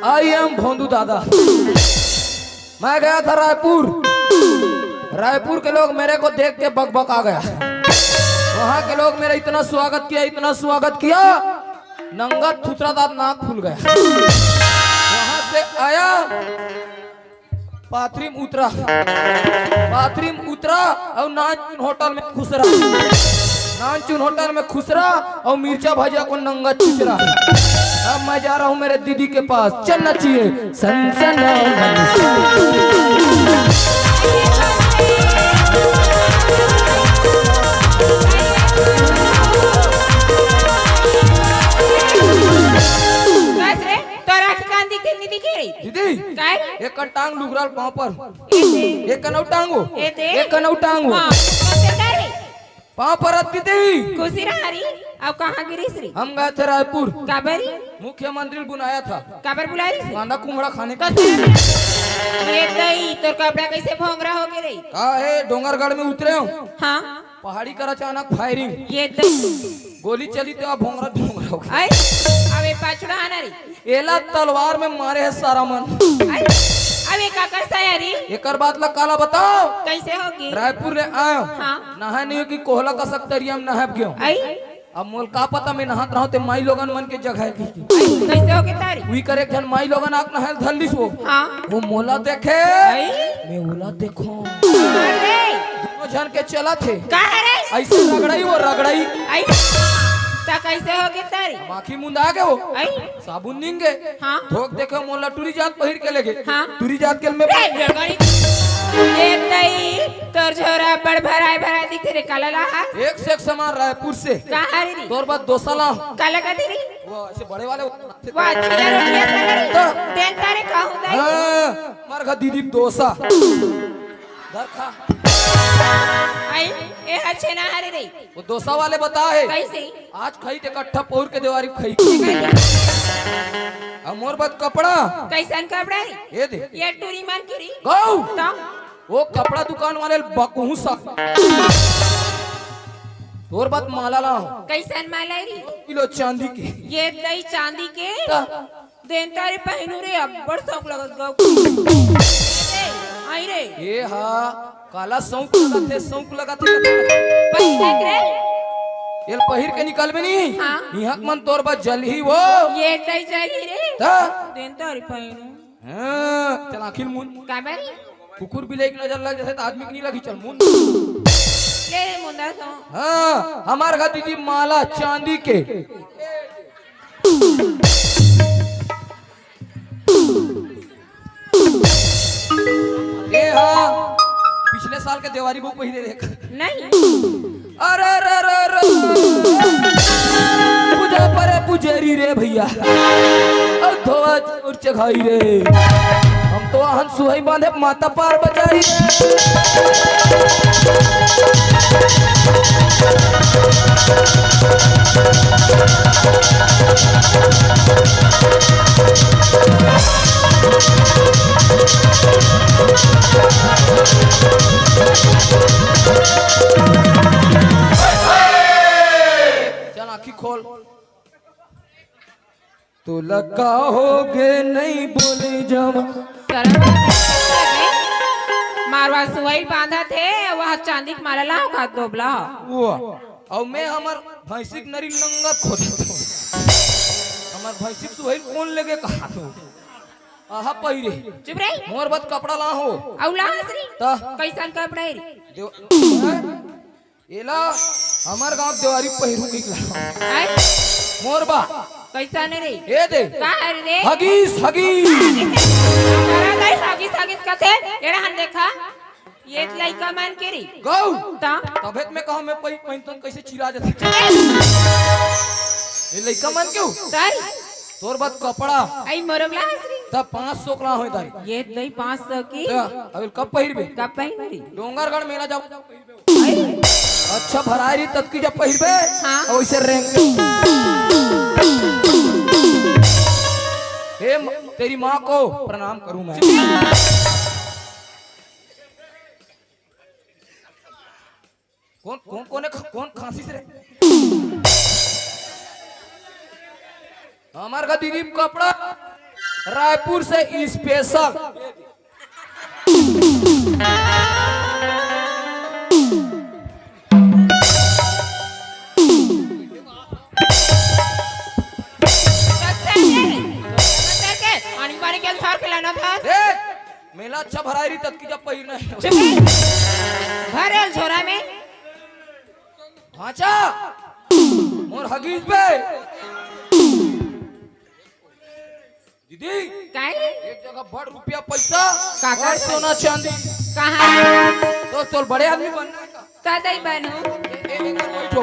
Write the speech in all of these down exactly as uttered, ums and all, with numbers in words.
I am भोंदू दादा। मैं गया था रायपुर। रायपुर के लोग मेरे को देख के बकबका गया। वहां के लोग मेरा इतना स्वागत किया, इतना स्वागत किया, नंगा थुथरा दांत नाक फूल गया। वहां से आया, पाथरी म उतरा, पाथरी म उतरा और नानचुन होटल में खुसरा, नानचुन होटल में खुसरा और मिर्चा भजिया को नंगा चिचरा। अब मैं जा रहा हूँ मेरे दीदी के पास, चलना चाहिए। सनसना मन से। बस रे, तोर आँखी कान दिखे, नहीं दिखे रे? दीदी, काय? एक कन टांग लुगराल पाँव पर। ए दे। एक कन अउ टांगो। ए दे। एक कन अउ टांगो। हाँ, कब से कर रे? पाँव पर दीदी। खुशी रहा री, अब कहाँ गिरिस री? हम गए थे रायपुर। काबर री? मुख्यमंत्री बुलाया था। काबर बुलाया री? कांदा कुमड़ा खाने के। कस-, ये दई, तोर कपड़ा कैसे भोंगरा हो गे रे? का है, डोंगरगढ़ में उतरे हो। हाँ। पहाड़ी कर अचानक फायरिंग। ये दई। गोली चली त भोंगरा भोंगरा हो गया। आई, अबे पाछड़ा आना रे। एला तलवार में मारे है सारा मन। आई, अबे का कर साया रे? एकर बात ला काला बताओ। कैसे होगी? रायपुर ले आयो। हाँ। नहाए नहीं हो कि कोहला का सक्तरिया में नहाए गयो। आई। अब मोल का पता मैं नहात रहा हूँ ते माई लोगन मन के जगह की। आई, कैसे होगी तारी? वी करे एक झन माई लोगन आक नहाए धर लिस वो। हाँ। वो मोला देखे। आई। मैं ओला देखो। अरे। दोनों झन के चलत हे। का रे? ऐसे रगड़ई वो रगड़ई। आई। त कैसे होगे तारी? आँखी मुंदा गे वो। आई। साबुन निंगे। हाँ। धोक देखे मोला टूरी जात पहिर के लेगे। हाँ। टूरी जात के मैं रे, लड़का रे। ए तई, तोर झोरा बड़ भराए भराए दिखे रे, काला लाहा। एक से एक सामान रायपुर से। कहाँ रे रे? तोर बाद डोसा ला। काला का दे रे? वो ऐसे बड़े वाले। वाह, चिल्ला रोटियां से रे। तो। तेल तारे कहूँ दई। हाँ, मार खा दीदी डोसा। धर खा। आई, ए ह छेना हरे रे। वो डोसा वाले बता है। कैसे? आज खाई ते कट्ठा पौर के देवारी खाई। अब मोर बात कपड़ा। कैसन कपड़ा रे? ये दे। ये टूरी मन की री। गौ। तो? वो कपड़ा दुकान वाले बकहू सा। तोर बात माला ला हो। कैसन माला री? किलो चांदी के। ये दई चांदी के? तो? देन तारे पहिनू रे, अब्बड़ शौक लगत गौ। ए, आई रे। ए हा, काला शौक लगत हे, शौक लगत हे। पहिर देख रे। एल पहिर के निकलबे नी। हाँ। इहाँ के मन तोर बा जलही वो। ये तई जलही रे। त? देन तारे पहिनू। हाँ, चल आखिर मुन। काबर? कुकुर बिलाई के नजर लग जाथे त आदमी के नी लगी, चल मुन। ले रे मुंदा तो। हाँ, हमार घर दीदी माला चांदी के। ए हा, पिछले साल के देवारी बुक पहिरे रे। नहीं। अरे, अरे, अरे, अरे। पूजा परे पुजेरी रे भैया। अउ धोवा और चघाई रे। हम तो आहन सुहाई बांधे माता पार बचाई रे। चल आँखी खोल। तोला का होगे नहीं बोले जमा। सरम लगे। मारवा सुहाई बांधत हे, वह चांदी के माला ला, ओका दोबला। वो, अउ मैं हमर भैंसी के नरी नंगा खोजत हूँ। हमर भैंसी के सुहाई कोन लेगे कहा तो? आहा पहिरे। चुप रे। मोर बत कपड़ा ला हो। अउ ला हसरी। त? कैसन कपड़ा रे? जो, हैं? एला हमर गांव देवारी पहिरू के लाओ। आय? मोर बा। कैसा ने रे? ए दे। का हरे रे? हगीस, हगीस। हमारा गई हगीस, हगीस कथे। एड़ा हन देखा। ये लइका मन के रे। गौ। ता? तभे त मैं कहूं मैं पहि-, पहिनतन कैसे चिरा जाथे। ये लइका मन के हो? सर। तोर बात कपड़ा। आई मोरम ला हसरी। त पाँच सौ कला होय तारी। ये दई पाँच सौ की। त अबे कब पहिरबे? कब पहिरबे? डोंगरगढ़ मेला जाओ। अच्छा भरारी ततकी जब पहिरबे, हाँ। वैसे रेंग। हे म-, तेरी माँ को प्रणाम करूं मैं। कौन कौन कौन है ख-, कौन खांसी से रे? हमार का दीदी कपड़ा रायपुर से स्पेशल। पानी पानी के अंधार के लाना था। देख, मेला अच्छा भराई रही ततकी जब पहिर नहीं। चुप। भरेल झोरा में। भांचा, मोर हगीज बे। दीदी, काय? एक जगह बड़ रुपया पैसा का, का? और सोना चांदी। कहाँ? तो तोल बड़े आदमी बनना है का? का दई बनू? ए, ए, एक बार बैठो।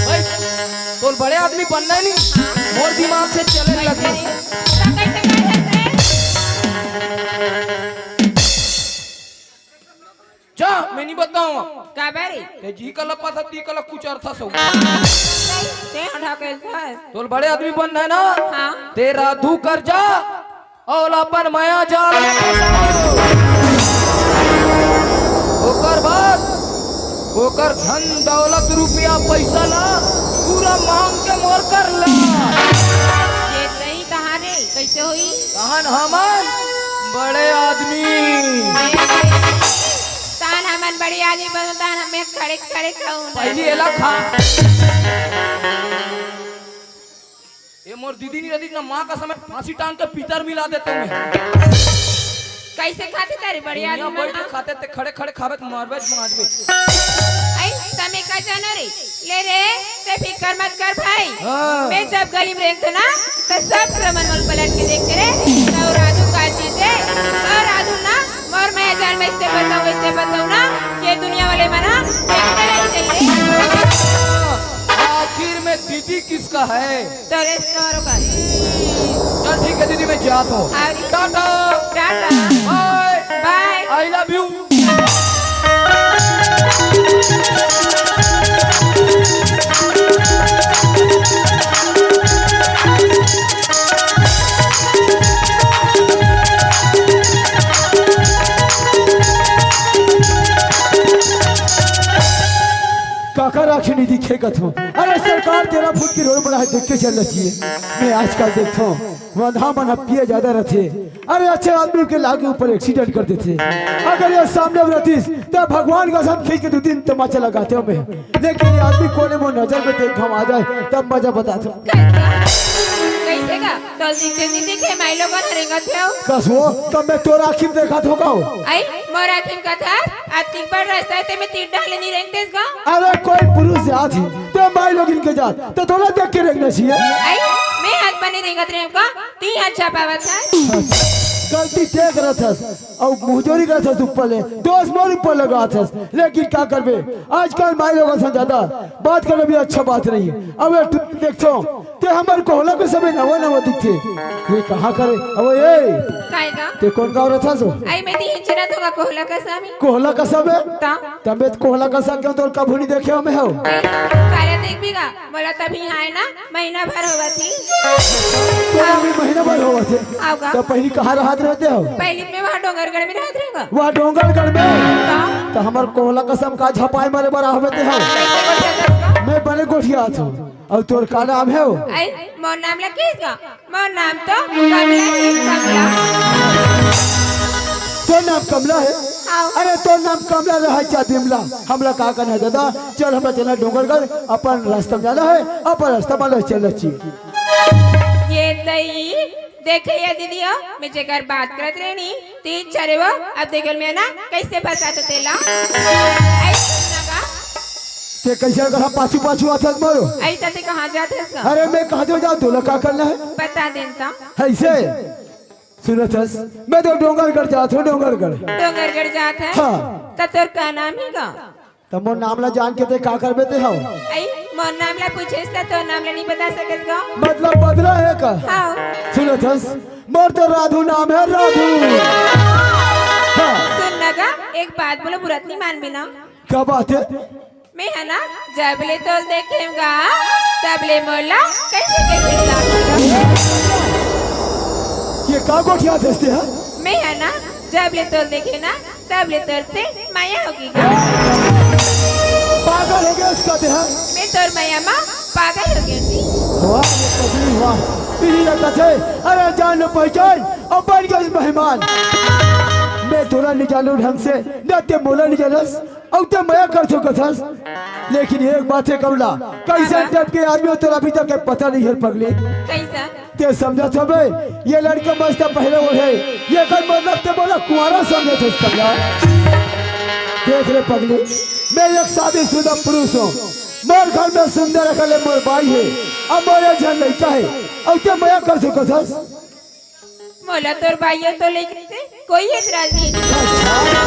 भाई, तोल बड़े आदमी बनना है नहीं? मोर दिमाग से चले लगी। का कैसे, का कैसे? जा, मैं नहीं बताऊँ। काबर? ते जी कला पाथा, ती कला कुछ अर्थ सो। ते हटा के था। तोल बड़े आदमी बनना है ना? हाँ। ते राधू कर जा और अपन माया जाल में फंसाओ। ओकर बाद ओकर धन दौलत रुपया पैसा ला पूरा मांग के मोर कर ला। ये सही कहा रे, कैसे होई? तहन हमन बड़े आदमी। तान हमन बड़े आदमी बनू, तान हमें खड़े खड़े खाऊ ना। पहली एला खा। ये मोर दीदी नहीं रहती ना, माँ का समय फांसी टांग के पीतर मिला देते मैं। कैसे खाते तारे बड़े दुनिया आदमी बैठ के मन? खाते ते खड़े खड़े खावे तो मारबे मारबे। आई, तमे का जानो रे? ले रे, ते फिकर मत कर भाई। हाँ। मैं जब गली में रेंगतो ना, तो सब श्रमण मोल पलट के देखते रे। तो राधू का चीज है, और राधू ना, और मैं जान में इससे बताऊँ, इससे बताऊँ ना, ये दुनिया वाले मना देखते रह जाइए। आखिर में दीदी किसका है? तो रेस्टोरों का। चल ठीक है दीदी, मैं जाता हूँ। हाँ जी। टाटा। टाटा। बाय। बाय। I love you। काकर आँखी नहीं दिखे कथो। अरे सरकार, तेरह फुट की रोड बना है, देख के चलना चाहिए। मैं आजकल देखता हूँ, वंधा मन पिए ज्यादा रहते। अरे अच्छे आदमी के लागे ऊपर एक्सीडेंट कर देते। अगर ये सामने में रहतीस, तो भगवान का सब खींच के दो तीन तमाचा लगाते हो मैं। लेकिन ये आदमी कोने में नजर में देख हम आ जाए, तब मजा बताता हूँ। कैसे का? तोल दिखे नहीं दिखे, माई लोगन रेंगत हो। कस वो, तब मैं तोर आँखी में देखा था का हो? आई, मोर आँखी में कथा, अतिक बड़ रास्ता है, ते में तीर डाले नहीं रेंगतेस गा? अरे कोई पुरुष जात ही, तो माई लोगिन के जात, तो तोला देख के रेंगना चाहिए। आई, मैं हाथ बने रेंगत रेंग का, ती अच्छा पावत है। गलती ते करत हस, और मुजोरी करत हस ऊपर ले, दोष मोर ऊपर लगात हस, लेकिन का करबे, आजकल माई लोगन से ज्यादा बात करना भी अच्छा बात नहीं। अब ये तू देखो, ते हमर कोहला के समय नवा नवा दिखथे। ये कहाँ करे? अब ये काय का? ते कौन गाँव रहता सो? आई मैं ती हिंचना तो का कोहला का सामी। कोहला का सब है? ता? तबे तो कोहला का सब क्यों तोर कभू नहीं देखे हमें हो? आई, काले देख भी गा, बोला तभी है ना, महीना भर होगा थी। तो अभी महीना भर होगा थे। आओगा। तो पहली कहाँ रहत रहते हो? पहली मैं वहाँ डोंगरगढ़ में रहत रहूँगा। वहाँ डोंगरगढ़ में? ता? तो हमर कोहला कसम का झपाई मारे बर आहबे ते हो। कैसे बोल जाता है? मैं बने गोठिया था। अउ तोर का नाम हे? आई, मोर नाम ला किस गा? मोर नाम तो कमला हे, कमला। तोर नाम कमला हे? हाँ। अरे, तोर नाम कमला रहे चाहे बिमला, हमला का करना हे दादा? चल, हमला चलना डोंगरगढ़, अपन रास्ता में जाना हे, अपन रास्ता में चलना चाहिए। ये दई, देखे ये दीदी हो, मैं जेकर बात करत रहनी, तीन चले वो, अब देखे मैं ना, कैसे फंसा तो तेला। ऐसे ना का? ते कैसे घर पाछू पाछू आथस मोरो? ऐसा ते कहाँ जात हस का? अरे मैं कहाँ जाऊँ, तोला का करना हे? बता देन ता। ऐसे? सुनत हस, मैं तो डोंगरगढ़ जात हूँ, डोंगरगढ़। डोंगरगढ़ जात हे? हाँ। त तोर का नाम हे गा? त मोर नाम ला जान के ते का करबे ते हव? आई, मोर नाम ला पूछेस त तोर नाम ला नहीं बता सकेस गा? मतलब बदला हे का? हाँ। सुनत हस, मोर तो राधू नाम हे, राधू। हाँ। सुन ना गा, एक बात बोलो, बुरा त नहीं मानबे ना? का बात हे? मैं हे ना, जब ले तोल देखेंगा, तब ले मोला कैसे कैसे लागेगा। ये का गोठियाथस ते हा? मैं हा ना, जब ले तोर देखे ना, तब ले तोर से मया हो गे। पागल हो गे हस का ते हा? मैं तोर मया मा पागल हो गे हँव जी। वाह रे पगली वाह, इही ला कथे, अरे जान पहचान अउ बन गेस मेहमान। मैं तोला नइ जानों ढंग से, न ते मोला नइ जानस। अउ ते मया कर सकत हस, लेकिन एक बात हे कमला, कइसन हाँ। टाइप के आदमी हो तोला अभी तक के पता नइ हे पगली। कइसन? ते समझत हबे, ये लड़का मस्त पहले ओढ़े, ये कर मतलब ते मोला कुंवारा समझत हस कमला। देख रे पगली, मैं एक शादीशुदा पुरुष हँव, मोर घर में सुंदर अकन ले मोर बाई हे, अउ मोर एक झन लइका हे, अउ ते मया कर सकत हस। मोला तोर बाई अउ तोर लइका से कोई एतराज नइ हे। अच्छा,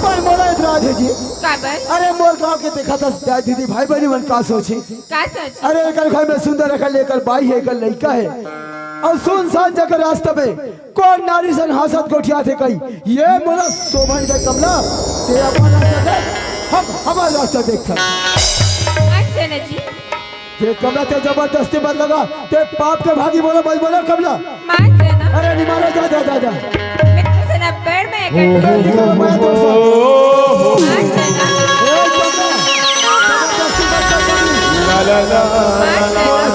पर मोला एतराज हे जी। काबर? अरे मोर गाँव के देखत हस दीदी भाई बहिनी मन का सोचही। का सोचही? अरे एकर घर में सुंदर अकन ले एकर बाई हे, एकर लइका हे, अउ सुनसान जगह रास्ता में कोन नारी सन हाँसत गोठियाथे कही, ये मोला शोभा नइ दे कमला, ते अपन रास्ता देख, हम हमार रास्ता देखथन। अच्छा ना जी। ये कमला ते जबरदस्ती मत लगा, ते पाप के भागी बोला, मत बोला कमला। मान जाना। अरे नहीं मारा, जा, जा, जा, जा। मैं तुमसे ना पैर में मैं निकल, मैं तो मान जाना। ए कमला, जबरदस्ती मत कर कमला। ला, ला, ला। मान जाना।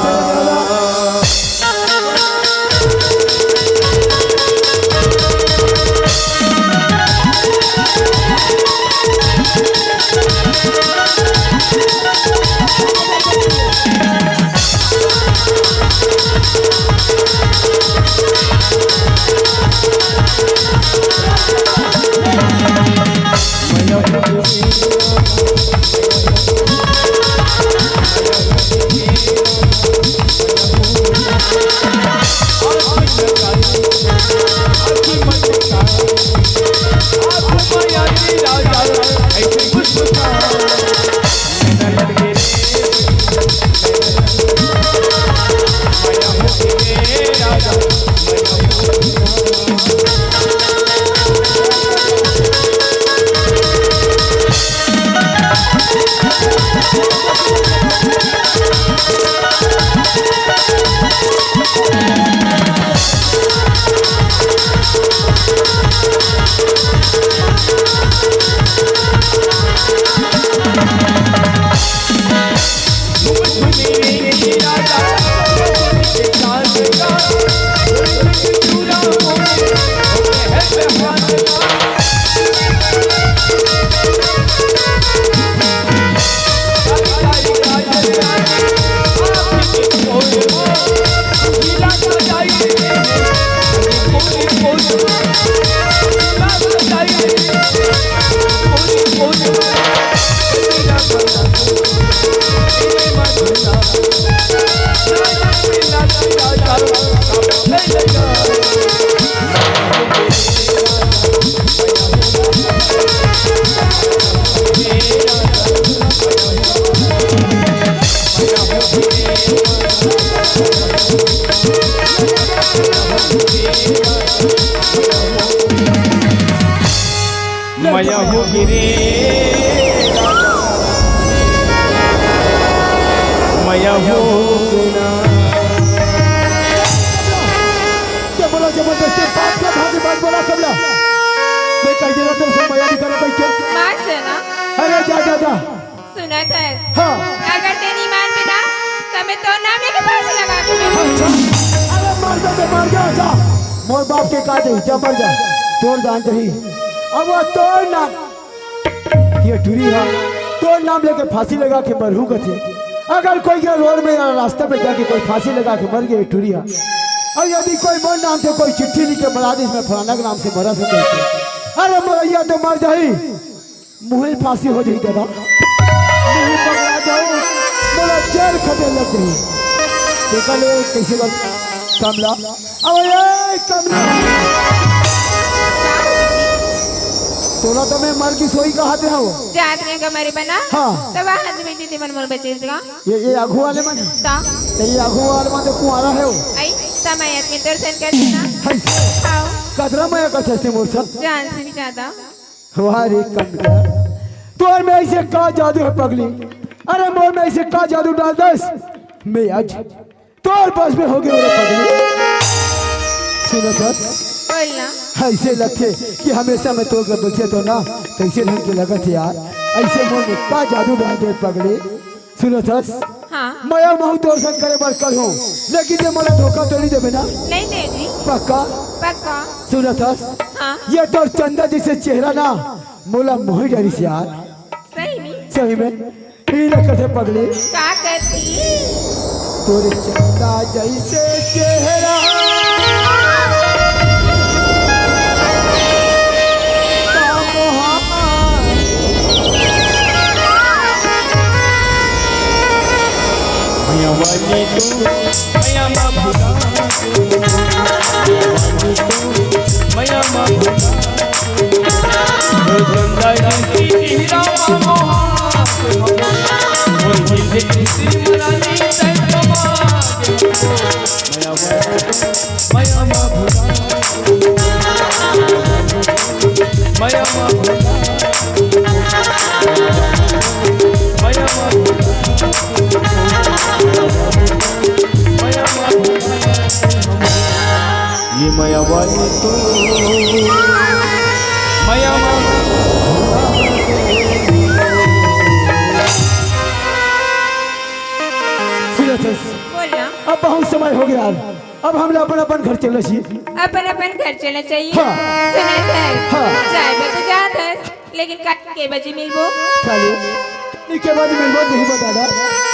मया हो गिरे, मया हो गिरे। ते बोला जबरदस्ती बात के भागी बात बोला कमला। मैं कह देना तो सब मया नहीं करा भाई क्या? मान जाना। अरे जा, जा, जा। सुनत हस? हाँ। अगर ते नइ मानबे ना, त मैं तोर नाम लेके फांसी लगा दूँ। अच्छा। अरे मर जा, ते मर जा, जा। मोर बाप के का जाही, जा मर जा। तोर जान जाही। अब वो तोर नाम, ये टुरी हा, तोर नाम लेके फांसी लगा के मरहूँ कथे। अगर कोई ये रोड में या रास्ता में जाके कोई फांसी लगा के मर गे टुरी हा, अउ यदि कोई मोर नाम से कोई चिट्ठी लिख के मरा दिस, मैं फलाना के नाम से मरा हँव कहिके, अरे मरइया तो मर जाही, मुँहे फांसी हो जाही दादा, मुँहे पकड़ा जाहूँ, मोला जेल खटे लग जाही। तेकर ले कइसे कर कमला, अब ये कमला, तोला तो मैं मर गिस होही कहत हँव। जात में का मरे बना? हाँ। तब आज में जीते मन मोर बचे इसका। ये, ये आगू वाले मन? ता। तो ये आगू वाले मन तो कुंवारा हे वो। आई, ता मैं आदमी दर्शन करती ना। हाय। आओ। कतरा मया करथस ते मोर सन। जान से भी ज्यादा। वाह रे कमला, तोर में अइसे का जादू हे पगली? अरे मोर में अइसे का जादू डाल दस? मैं आज तोर बस में हो गे रे पगली। सुनत हस? बोल ना। ऐसे लगथे कि हमेशा मैं तोर कर बचिया तो ना, कैसे ढंग के लगत हे यार। ऐसे मोर में का जादू डाल दे पगली। सुनत हस? हाँ। मया महू तोर संग करे बर करहूँ, लेकिन ते मोला धोखा तो नहीं देबे ना? नहीं दे जी। पक्का? पक्का। सुनत हस? हाँ। ये तोर चंदा जैसे चेहरा ना, मोला मोही डरिस यार। सही में? सही में। ई ला कथे पगली। का कथे? तोरे चंदा जैसे चेहरा। का मोहा। मया वाली तू, मया मा भुला तू। मया वाली तू, मया मा भुला तू। ओ चंदा जैसी चेहरा मा मोहा। ओ हिंदी की सिमरनी तै कमा। मया वाली तू, मया मा भुला। मया मा भुला। मया मा भुला। मया मा भुला। ये मया वाली तू। मया मा भुला। सुनत हस? बोल ना। अब बहुत समय हो गया यार। अब हमला अपन अपन घर चलना चाहिए। अपन अपन घर चलना चाहिए। हाँ। सुनत हस? हाँ। जाए बर तो जात हस, लेकिन काली के बजे मिलबो? काली? काली के बजे मिलबो, नहीं बता दा।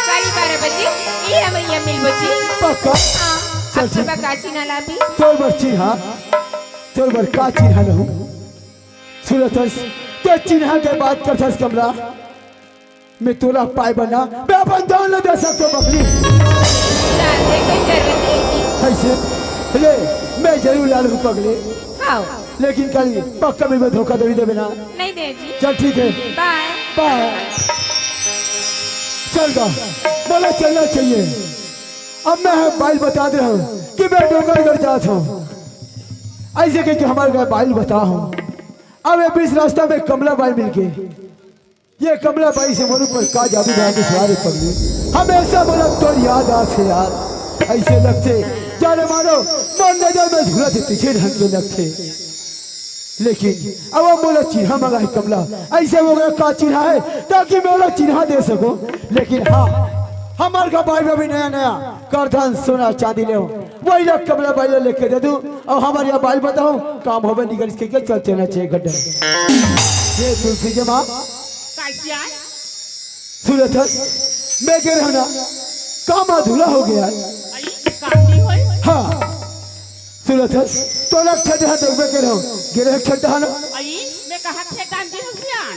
काली बारह बजे, ये हमैया मिलबो जी। पक्का? हाँ। चल अब ठीक। तो का चिन्हा लाबी? तोर बर चिन्हा, तोर बर का चिन्हा लहूँ? सुनत हस? ते चिन्हा के बात करथस कमला। मैं तोला पाए बर ना, मैं अपन जान ला दे सकथों बकरी। जान दे कोई जरूरत नहीं थी। कैसे? ले, मैं जरूर ला लूँ पगली। हाँ। लेकिन काली पक्का मैं धोखा तो नहीं देबे ना। नहीं दे जी। चल ठीक है। बाय। बाय। चल गा, बोला चलना चाहिए। अब मैं बाइल बता दे रहा हूँ कि मैं डोंगरगढ़ जात हूँ। ऐसे कह के हमारे घर बाइल बता हूँ। अब ये बीच रास्ता में कमला बाई मिल गई। ये कमला बाई से मोर ऊपर का जादू डाल के सवार है पगली। हमेशा मोला तोर याद आथे यार। ऐसे लगथे जाने मानो मोर नजर में धूला के पीछे ढंग के लगथे। लेकिन अब मोला चिन्हा मंगा है कमला। ऐसे मोला का चिन्हा है ताकि मैं ओला चिन्हा दे सकूं। लेकिन हाँ, हमार का बाई अभी नया नया करधन सोना चांदी ले हो। वही ला कमला बाई ला लेके दे दूं। अउ हमर या बाई बताओ, काम होवे निकल के, के चल चलना चाहिए गड्ढा। ये तुलसी के माँ। कासिया? सुनत हस, मैं गे रहना, काम अधूरा हो गया है। अई, काम नहीं होई? हाँ। सुनत हस, तोला छेद हाथ में गे रहो, गे रहे छेद हाथ। अई, मैं कहा छेद हाथ दे हूँ सियान।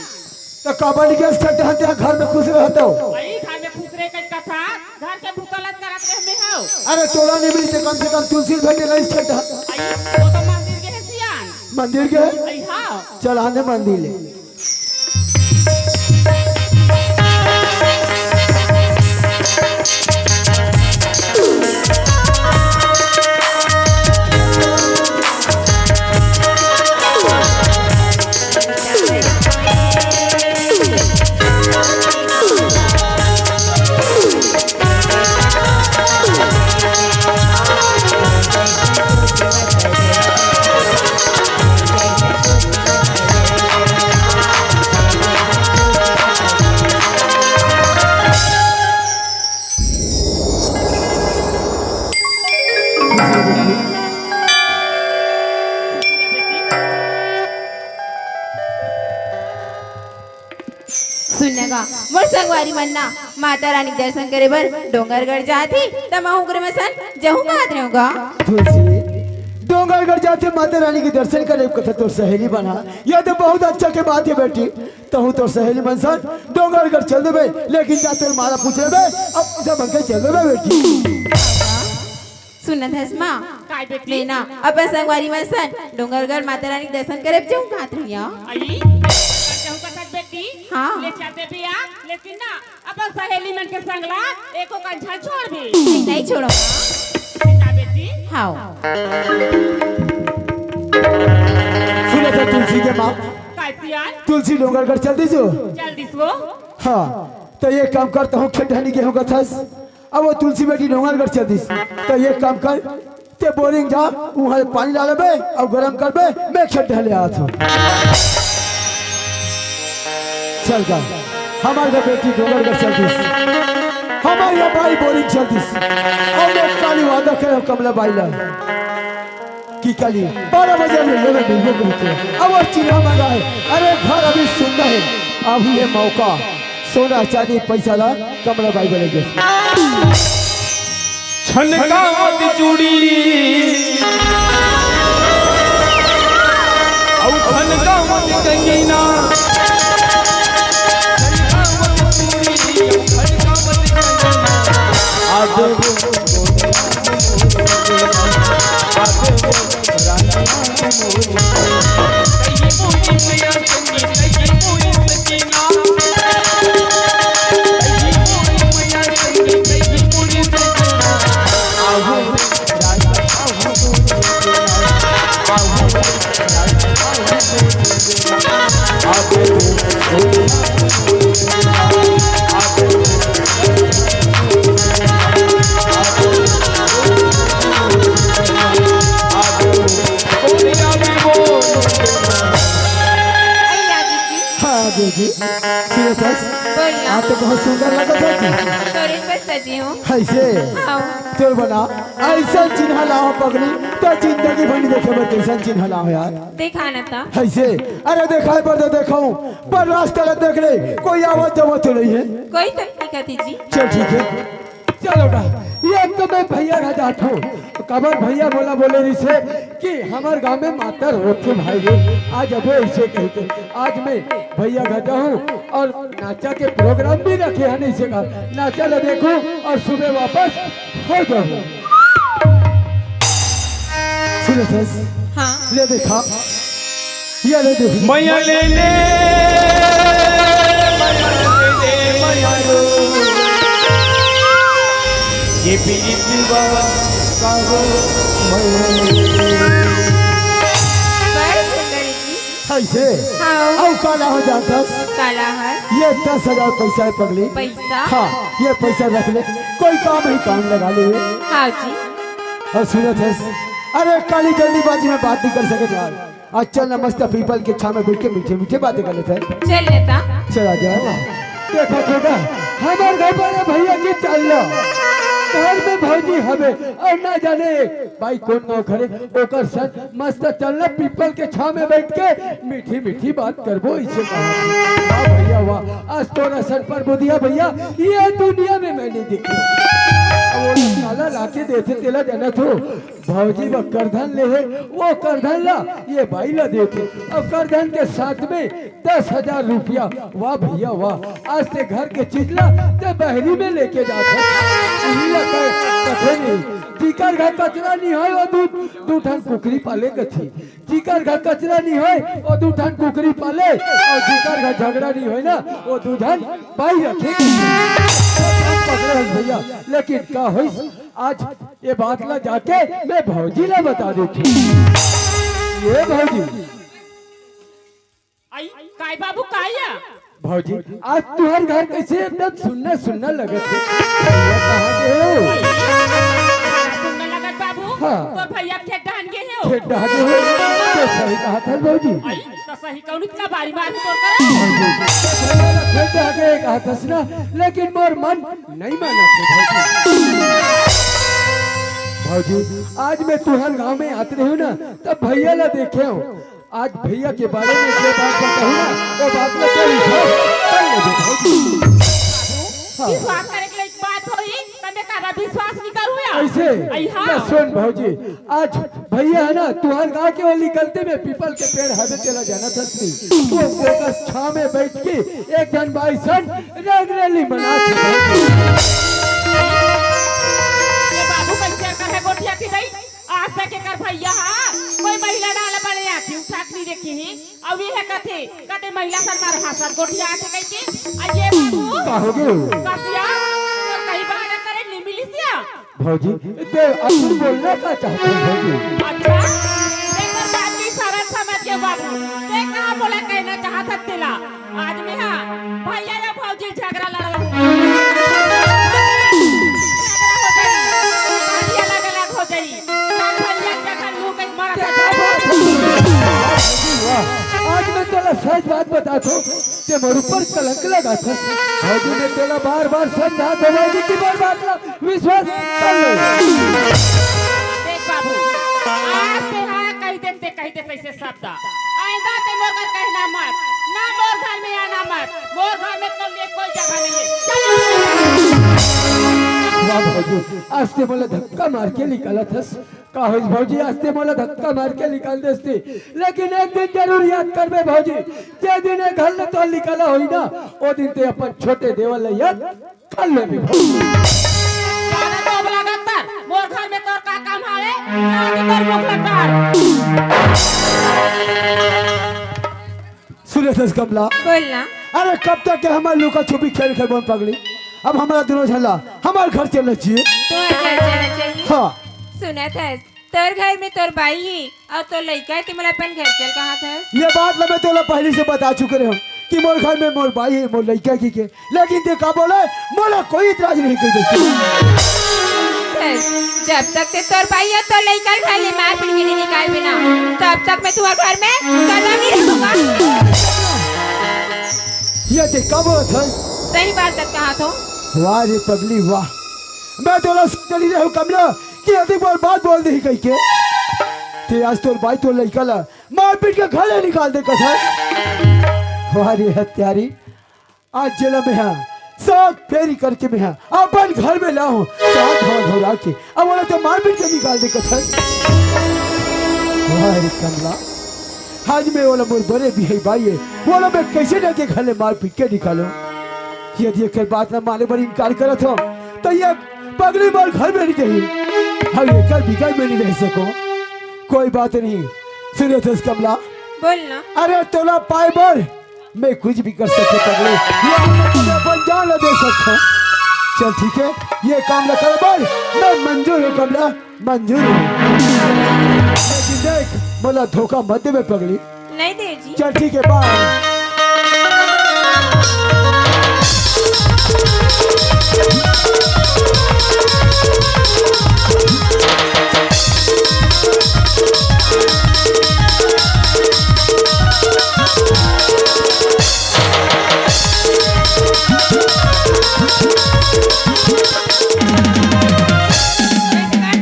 तो काबर नहीं गया छेद हाथ, घर में खुश रहता हो। अई, घर में खुश रहे कई कथा। घर के भूतलत करत रहे में हव। अरे तोला नहीं मिलते, कम से कम तुलसी भेटे नहीं छेद। आई, वो तो मंदिर के है सियान। मंदिर के है? आई हाँ। चल आने मंदिर ले। सुन न गा, मोर संगवारी मन ना माता रानी के दर्शन करे बर डोंगरगढ़ जात ही, त महूँ ओकरे मन सन जहूँ कहत रहेंव गा। तुलसी, डोंगरगढ़ जात ही माता रानी के दर्शन करे कथा तोर सहेली बना, यह तो बहुत अच्छा के बात है बेटी। तहूँ तोर सहेली मन सन डोंगरगढ़ चल देबे, लेकिन जा तोर माँ ला पूछ लेबे, अब पूछा मन के चल देबे बेटी। सुनत हस माँ? काय बेटी? मैं ना अपन संगवारी मन सन डोंगरगढ़ माता रानी के दर्शन करे जाहूँ कहत रहेंव। आई, कर जाहूँ कहत बेटी? हाँ। ले चल देबे आ, लेकिन ना अपन सहेली मन के संग ला एको कन झन छोड़बे। नहीं, नहीं छोड़ों। बेटा बेटी? हाँ। सुनत हस तुलसी के माँ? काय सियान? तुलसी डोंगरगढ़ चल दिस वो। चल दिस वो? हाँ, त एक काम कर, तहूँ खेत डहनी गेहूँ कथस। अब वो तुलसी बेटी डोंगरगढ़ चल दिस, त एक काम कर, ते बोरिंग जा, उहाँ ले पानी ला लेबे अउ गरम करबे, मैं खेत ढले आत हूँ। चल गा, हमर गा बेटी डोंगरगढ़ चल दिस, हमर ये बाई बोरिंग चल दिस, अउ मैं काली वादा करे कमला बाई ला कि काली बारह बजे ले लेबे मिलबो करके। अब वो चिन्हा मंगाए, अरे घर अभी सुंदर है, अभी ये मौका, सोना चांदी पैसा ला कमला बाई बोले गे। छनकावत चूड़ी अउ खनकावत कंगना, छनकावत चूड़ी अउ खनकावत कंगना। आदो, आदो, रानी। अरे यार जी। हाँ, बेटी। सुनो तो। बोल ना। हाँ, तो बहुत सुंदर लगत है जी। तोरे पर सजी हूँ। ऐसे? हाँ। तो बना, ऐसा चिन्हा लाओ पगली, तो जिंदगी भर नहीं देखे बर कैसन चिन्हा लाओ यार। देखा न ता। ऐसे? अरे देखा पर तो देखा हूँ, पर रास्ता ला देख ले, कोई आवत जावत तो नहीं है। कोई तो नहीं कहती जी। चल ठीक है। चलो गा, ये तो मैं भैया घर जात हूँ। काबर भैया बोला बोले रिसे कि हमर गांव में मातर होथे भाई रे। आज अबे ऐसे कही के, आज मैं भैया घर जाहूँ अउ नाचा के प्रोग्राम भी रखे हैं इसे का। नाचा ला देखूँ अउ सुबह वापस हो जाहूँ। सुनो सस, हाँ। ले देखा, ये ले दे। मया ले ले, मया ले ले, मया लो। ये पीरित बा का हो मया ले। बड़ सुंदर जी। ऐसे? हाँ। अउ काला हो जाता? काला है। ये दस हजार पैसा है पगली। पैसा? हाँ, ये पैसा रख ले, कोई काम ही काम लगा ले। हाँ जी। अउ सुनो सस, अरे काली जल्दीबाजी में बात नहीं कर सकते यार। आज चल ना मस्त पीपल के छाँव में बैठ के मीठे मीठे बातें कर लेते हैं। चल लेता। चला जाए। देखो छोटा, हमर घर बड़े भैया के चल लो। घर में भौजी हवे अउ ना जाने बाई कोन गाँव खड़े, ओकर संग मस्त चल ना पीपल के छाँव में बैठ के मीठी मीठी बात करबो, इसे कहा। वाह भैया वाह, आज तोर असन परबुधिया भैया ये दुनिया में मैं नहीं देखा। अब वो काला लाके देथे तेला जाना थो। भौजी व करधन ले हे, वो करधन ला ये बाई ला देथे। अउ करधन के साथ में दस हजार रुपया। वाह भैया वाह, आज ते घर के चीज ला ते बहरी में लेके जात हे। इही ला कहे, कथे नहीं, जिकर घर कचरा नहीं होय, वो दू, दू ठन कुकरी पाले कथे। जिकर घर कचरा नहीं होय, वो दू ठन कुकरी पाले, अउ जिकर घर झगड़ा नहीं होय ना, वो दू ठन बाई रखे। पकड़े हस भैया, लेकिन का होइस? आज ये बात ला जाके मैं भौजी ला बता देथी। ये भौजी। आई, काय बाबू, काय या? भौजी, आज तुहर घर कैसे एकदम सुन्ना सुन्ना लगत हे। भैया कहाँ गे हो? आई, सुन्ना लगत बाबू? हाँ। तोर भैया खेत डहन गे हो? खेत डहन गे हो? तो सही कहा था भौजी। आई, तो सही कौन इतना बारी मार तोर करा? भौजी, तो भैया खेत डहन गे कहा था ना, लेकिन मोर मन नहीं मानत हे भौजी। भौजी, आज मैं तुहर गांव में आत रहे हो ना, तब भैया ला देखे हो। आज भैया के बारे में जो बात बताहूँ ना, वो बात में तो विश्वास कर लेबे भौजी। हाँ। विश्वास करे के लायक बात होई, तब मैं काबर विश्वास नहीं करूँ या? ऐसे? आई हाँ। ना सुन भौजी, आज भैया है ना, तुहर गांव के वो निकलते में पीपल के पेड़ हवे तेला जानत हस नहीं। वो ओकर छाँव में बैठ के एक झन बाई सन रंगरेली मनात हे। ये बाबू कैसे कहे गोठिया की दई? आज तक एकर भैया हा कोई महिला डाल बने आँखी उठा के नहीं देखी ही। अउ ये कथे, कथे महिला सन मार हाथ गोठिया आथे कहिके। आ ये बाबू। का हो गे? कसिया, कहीं बहाना करे नहीं मिली सिया। भौजी, ते अभी बोलना का चाहते हो भौजी? अच्छा, एकर बात की सरल समझ के बाबू। ते कहाँ बोला कहना चाहत हस तेला? आज में हाँ, भैया या भौजी झगड़ा लड़वा। झगड़ा हो जाई, काफी अलग अलग हो जाई। आज मैं तोला सच बात बताथों, ते मोर ऊपर कलंक लगाथस। भौजी, मैं तोला बार-बार समझात हों भौजी कि मोर बात ला विश्वास कर ले। देख बाबू, आज ते हा कहि देन, ते कहि दे तइसे शब्द। आइंदा ते मोर घर कहना मत, ना मोर घर में आना मत। मोर घर में तोर लिए कोई जगह नहीं है। चल। वाह भौजी, आज ते मोला धक्का मार के निकालत हस। का होइस भौजी, आज ते मोला धक्का मार के निकाल देस ते, लेकिन एक दिन जरूर याद करबे भौजी, जे दिन ए घर ले तोर निकाला होही ना, ओ दिन ते अपन छोटे देवर ले याद कर लेबे भौजी। ज्यादा तो अब लागत तर, मोर घर में तोर का काम हावे, जाके तोर मुख लटार। सुने थस कमला? बोल ना। अरे कब तक के हमर लुका छुपी खेल खेलबोन पगली? अब हमरा दुनों झन ला हमर घर चलना चाहिए। तोर घर चलना चाहिए? हाँ। सुनत हस, तोर घर में तोर बाई हे अउ तोर लइका हे, ते मोला अपन घर चल कहत हस। ये बात ला मैं तोला पहली से बता चुके रहे हूँ कि मोर घर में मोर बाई हे, मोर लइका हे कहिके। लेकिन ते का बोले, मोला कोई इतराज नहीं कहि देस। जब तक ते तोर बाई अउ तोर लइका ल घर ले मार पीट के नहीं निकालबे ना, तब तक मैं तुंहर घर में कदम नहीं रखूंगा। ये ते का बोलत हस? सही बात कहत हों। वाह रे पगली वाह, मैं तोला सोचे नहीं रहे हूँ कमला कि अतेक बड़ बात बोल देही कहिके। ते आज तोर बाई तोर लइका ला मार पीट के घर ले निकाल दे कहत हस। वाह रे हत्यारी, आज जेला मेंहा सात फेरी करके मेंहा अपन घर में लाहूं, सात भाव घबरा के, अब ओला तो मार पीट के निकाल दे कथन। वाह रे कमला, आज मैं ओला मोर बड़े बिहाई बाई हे, ओला मैं कइसे डर के घर ले मार पीट के निकालूं? यदि एकर बात न माने बर इनकार करत हों, त ये पगली मोर घर में नहीं जाही, हम एकर बिगर में नहीं रह सकों। कोई बात नहीं, सुने थस कमला, बोल ना। अरे तोला पाए बर मैं कुछ भी कर सकथों पगली, ये हम अपन जान ला दे सकथों। चल ठीक हे, ये काम ला करे बर मैं मंजूर हूँ कमला, मंजूर हूँ। लेकिन देख, मोला धोखा मत देबे पगली। नहीं दे जी। चल ठीक हे, बाय।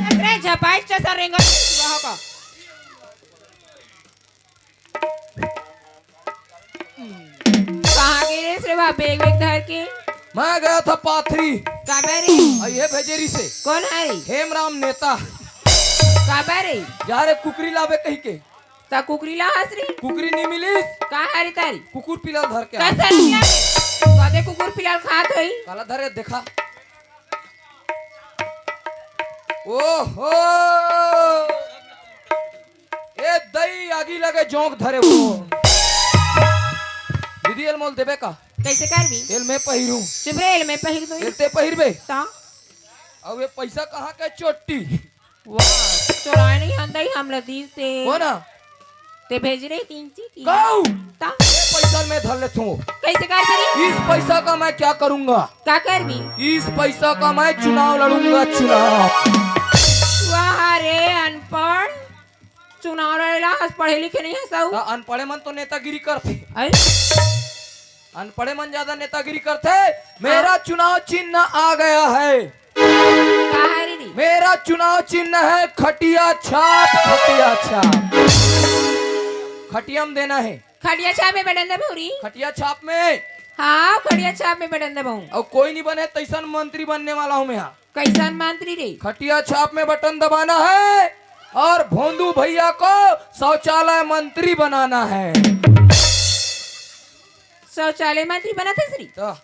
अरे झपाई चसा रेंगत सुबह का। कहाँ गे रेहेस रे बा, बेग वेग धर के? मैं गया था पाथरी। काबर रे? अउ ये भेजे रिहिसे। कोन हे? हेमराम नेता। काबर रे? जा रे कुकरी लाबे कहिके। त कुकरी लाहस रे? कुकरी नी मिलिस। का हरे तारी? कुकुर पिला धर के आ। कस हरे पिला के? कदे कुकुर पिला खात होही। काला धरे देखा। ओहो! ए दई आगी लगे जोंक धरे वो। दीदी एल मोल देबे का? कइसे करबी? एल मैं पहिरूं। चुप रे, एल मैं पहिर दूं। एल ते पहिरबे? ता? अउ ये पइसा कहाँ के चोट्टी? वाह, चोराय नहीं हंदई हमला दीस ते। कोन हा? ते भेजे रहे किंची की। कहू? ता? ये पइसा मैं धर लेथों। कइसे करबे रे? इस पैसा का मैं क्या करूंगा? का करबी? इस पैसा का मैं चुनाव लड़ूंगा, चुनाव। वाह रे अनपढ़, चुनाव लड़ेला हस, पढ़े लिखे नहीं हस अउ। त अनपढ़े मन तो नेतागिरी करथे। अई? अनपढ़े मन ज्यादा नेतागिरी करथे। मेरा हाँ। चुनाव चिन्ह आ गया है। का हरे रे? मेरा चुनाव चिन्ह है खटिया छाप, खटिया छाप। खटिया में देना है। खटिया छाप में बटन दबाहूं रे। खटिया छाप में। हाँ, खटिया छाप में बटन दबाहूं। अउ कोई नहीं बने, तइसन मंत्री बनने वाला हूँ मैं। हाँ। कइसन मंत्री रे? खटिया छाप में बटन दबाना है और भोंदू भैया को शौचालय मंत्री बनाना है। शौचालय मंत्री बनाथस रे? तो।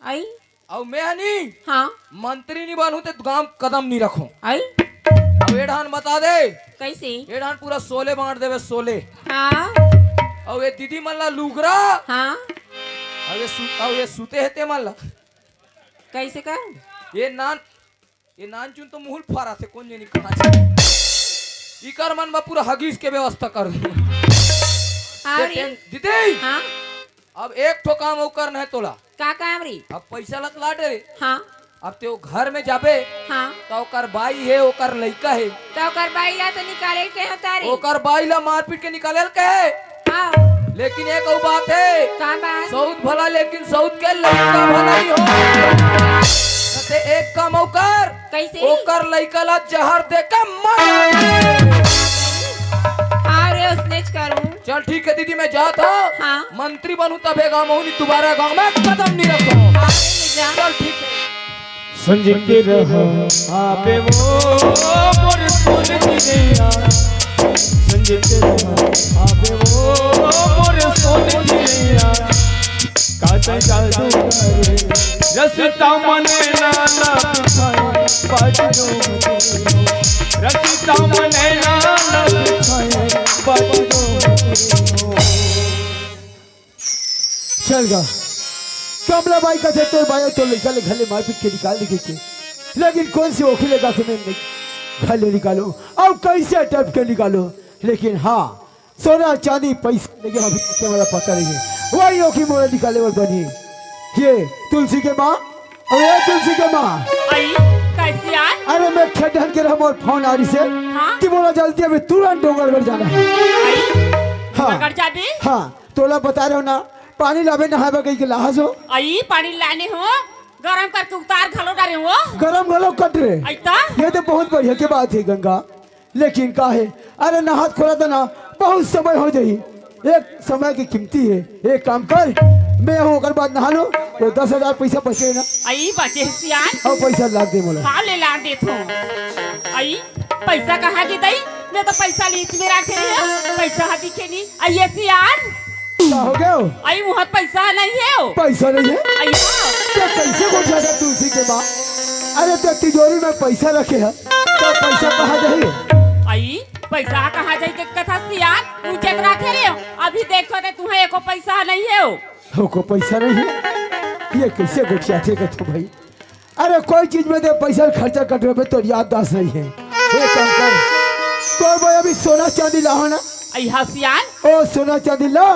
अई? अउ मैं नी। हाँ। मंत्री नी बनहूं ते गांव कदम नी रखहूं। अई? अउ ए ढान बता दे। कइसे? ए ढान पूरा सोले बांट देबे, सोले। हाँ। अउ ये दीदी मन ला लुगरा। हाँ। अउ ये सु-, अउ ये सुते हे ते मन ला। कइसे कर? ये नान, ये नानचुन तो मुहुल फारा थे, कोन जनी कहाँ से। इकर मन में पूरा हगीज के व्यवस्था कर दूं। अरे। दीदी। हाँ। अब एक ठो काम अउ करना है तोला। का काम रे? अब पैसा लत लाटे रे। हाँ। अब ते ओ घर में जाबे। हाँ। त ओकर बाई हे, ओकर लइका हे। त ओकर बाई ला तो निकाले के होता रे। ओकर बाई ला मारपीट के निकाले के हे। हाँ। लेकिन एक अउ बात हे। का बात? सऊत भला, लेकिन सऊत के लइका भला नहीं हो। ते एक काम अउ कर, कैसे? ओकर लइका ला जहर दे के मर। हाँ रे, उसने करूँ। चल ठीक है दीदी, मैं जात हूँ। हाँ। मंत्री बनूँ तभे गाँव में, नहीं दोबारा गाँव में कदम नहीं रखूँ। हाँ, ले जा। चल ठीक है। संजय के रहा आबे वो मोर सोन चिड़िया, संजय के रहा आबे वो मोर सोन चिड़िया। काटे जादू करे रस्ता मने ना ना बिछाए, बाजू रस्ता मने ना ना बिछाए, बाजू। चल गा। कमला बाई कथे तोर बाई तोर लइका ले घर ले मारपीट के निकाल दे के। लेकिन कौन सी ओखी लगा के मैं घर ले निकालूं? अब कैसे टप के निकालूं? लेकिन हाँ, सोना चांदी पैसा लगे अभी तक मोला पता नहीं है। वही ओखी मोला निकाले बर बनी। ये तुलसी के माँ, अरे ये तुलसी के माँ। आई, कैसे आय? अरे मैं खेडन के रहा मोर फोन आ रही से हाँ? कि मोला जल्दी अभी तुरंत डोंगरगढ़ जाना है। आई, हाँ। डोंगरगढ़ जाबे? हाँ। तोला बता रहे हो ना, पानी लाबे नहाए बर कहि के लाहस हो। आई पानी लाने हो, गरम करके उतार घलो डारे हो। गरम घलो कट रे। ऐता? ये तो बहुत बढ़िया के बात है गंगा, लेकिन का है, अरे नहात खोला था ना, बहुत समय हो जाही। एक समय की कीमती है, एक काम कर, मैं हूँ ओकर बाद नहा लो, वो दस हजार पैसा बचे ना। आई बचे सियान। अब पैसा लाग दे मोला। हाँ ले ला दे थो। आई पैसा कहाँ गे दई? मैं तो पैसा लीस में रखे रहे, पैसा हा दिखे नहीं। आई ये सियान। का हो गयो? आई मुहत पैसा नहीं है ओ। पैसा नहीं है? आई हाँ। क्या कैसे गोठियाथे तुलसी के माँ? अरे ते तिजोरी में पैसा रखे है, तो पैसा कहाँ जाही? आई पैसा कहाँ जाही के कथा सियान, उ चेत रखे रहे हो। अभी देखो ते तुम्हें एको पैसा नहीं है ओ। एको पैसा नहीं है? ये कैसे गोठियाथे कथो भाई? अरे कोई चीज में दे पैसा खर्चा कट रहे तो याददाश्त नहीं है। एक काम कर, तो भाई अभी सोना चांदी लाहो ना। आई हाँ सियान। ओ सोना चांदी ला,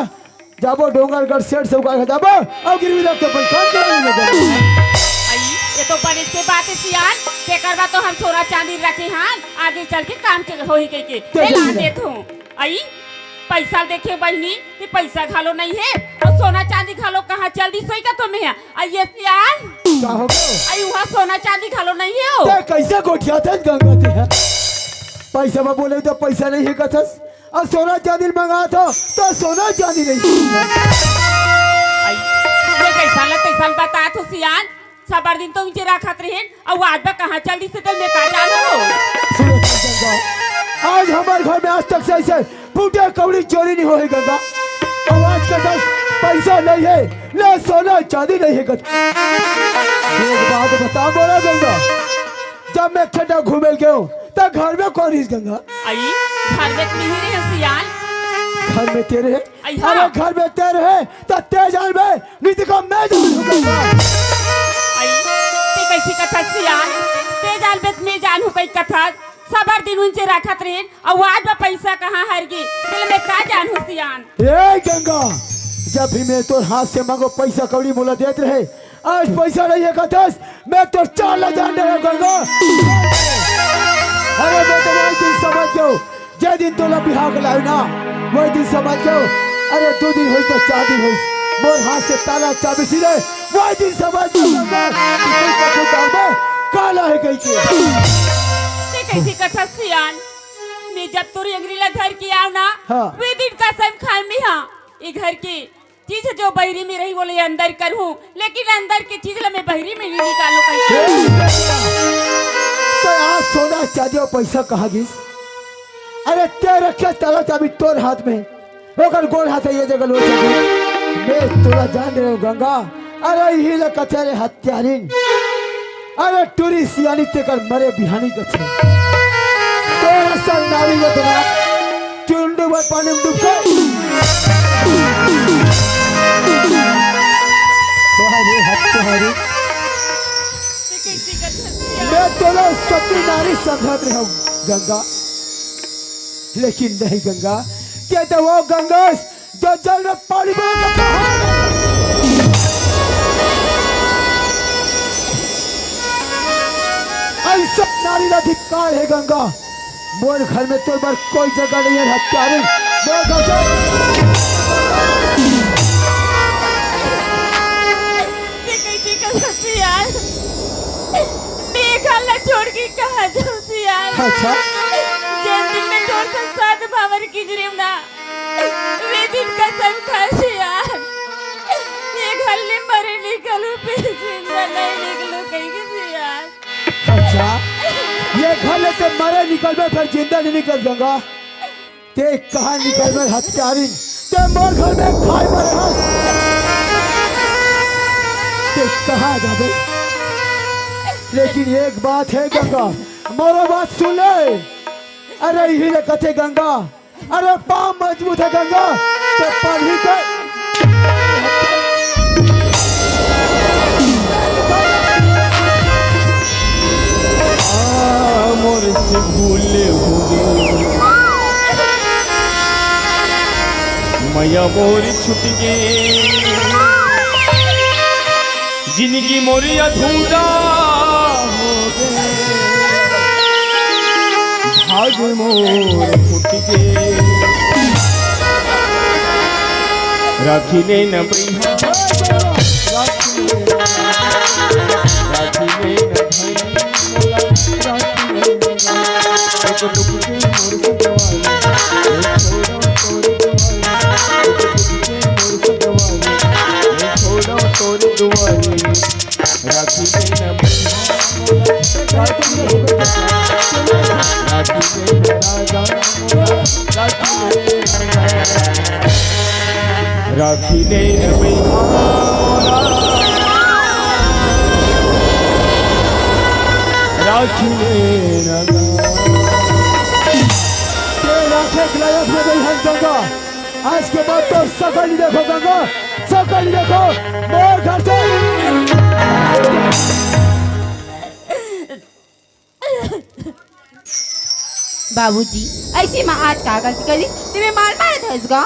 जाबो डोंगरगढ़ सेठ से उगाड़ के जाबो, और गिरवी रख के अपन काम चलाने लग जाबो। आई, ये तो बड़े से बात है सियान, तेकर बाद तो हम सोना चांदी रखे हन, आगे चल के काम के होही कहि के। ते ले ला ले। देत हूँ। आई, पैसा देखे बहिनी, कि पैसा घलो नहीं है, और सोना चांदी घलो कहाँ चल दी सोई का तो मैं है। आई ये सियान। का हो गयो? आई वहाँ सोना चांदी घलो नहीं है ओ। ते कैसे गोठियाथे गंगा ते है? पैसा में बोले तो पैसा नहीं है कथस। अउ सोना चांदी मंगाथो, त सोना चांदी नहीं। आई, मैं कैसा ला तैसा बतात हो सियान, सबर दिन तो उनके रखत रहेन, अउ आज बा कहाँ चल दिस ते मैं का जानहूँ। सुनो गंगा, आज हमर घर में आज तक से ऐसे फूटे कौड़ी चोरी नहीं होहे गंगा। अउ आज के दस पैसा नहीं है, ना सोना चांदी नहीं है गंगा। एक बात बता मोला गंगा, जब मैं खेता घूमे ल गेंव, त घर में कौन रहिस गंगा? आई, घर में तो नहीं रहे सियान। घर में ते रहे? आई हाँ। अरे घर में ते रहे, त ते जानबे, नहीं तो का मैं जानहूँ गंगा। आई, ते कैसी कथा सियान? ते जानबे त मैं जानहूँ कहि कथा। सबर दिन उनसे रखत रहेन, अउ आज बा पैसा कहाँ हर गे? तेला मैं का जानहूँ सियान। ए गंगा, जब भी मैं तोर हाथ से मांगों पैसा कौड़ी मोला देत रहे, आज पैसा नहीं है कथस, मैं तोर चाल ला जान डरेंव गंगा। अरे मैं तो वही दिन समझ गेंव, जे दिन तोला बिहाव के लाएंव ना, वही दिन समझ गेंव। अरे दू दिन होइस त चार दिन होइस, मोर हाथ से ताला चाबी छिने, वही दिन समझ गेंव गंगा, कि तोर कुछ दाल में काला है कहि के। ते कैसी कथा सियान, मैं जब तोर अंगरी ला धर के आएंव ना, हाँ। वे दिन कसम खाएंव मैं हाँ, ये घर के चीज जो बहिरी में रही, वोला अंदर करहूँ, लेकिन अंदर के चीज ला मैं बहिरी में नहीं निकालूँ कहि के। तो आज सोना चांदी अउ पैसा कहाँ गिस? अरे ते रखे ताला चाबी तोर हाथ में, ओकर गोड़ हाथ है ये जगह लोचा के। मैं तोला जान डरेंव गंगा। अरे इही ला कथे रे हत्यारिन। अरे टूरी सियानी तेकर मरे बिहानी कथे। तोर असन नारी ला तो ना चुंडू भर पानी में डूब के। तोहरे हत्यारी। मैं तोला सती नारी समझत रहेंव गंगा, लेकिन नहीं गंगा, ते तो वो गंगा जो जल में पानी में ऐसा नारी ला धिक्कार है गंगा। मोर घर में तोर बर कोई जगह नहीं है हत्यारी। मोर घर से छोड़ के कहाँ जाऊँ सियार? अच्छा। जेन दिन मैं तोर संग सात भांवर किंजरेंव ना, वे दिन कसम खा सियार, ये घर ले मरे निकलूँ, फिर जिंदा नहीं निकलूँ कहिके सियार। अच्छा, ये घर ले ते मरे निकलबे, फिर जिंदा नहीं निकल गंगा। ते कहाँ निकलबे हत्यारिन? ते मोर घर में खाए बर हस। ते कहाँ जाबे? लेकिन एक बात हे गंगा, मोरो बात सुन ले। अरे इही ले कथे गंगा, अरे पाँव मजबूत हे गंगा, ते पढ़ी के आ, मोर से भूल हो गे। मया मोर छूट गे। जिंदगी मोर अधूरा हो गे। भाग मोर फूट गे। राखी ले न बइहा। राखी ले न भाई। एक टुकड़ी मोर सजवाई, एक छोड़ा तोर दुआरी, एक टुकड़ी मोर सजवाई, एक छोड़ा तोर दुआरी। राखी ले न बइहा, राखी ले न राजा, राखी ले न राखी ले न बइहा। राखी ले न। ते राखे के लायक में नहीं हन गंगा। आज के बाद तो सकल नहीं देखो गंगा, सकल नहीं देखो। मोर घर से बाबूजी, अइसे माँ आज का गलती करिस, तेमे मार मारत हस गा?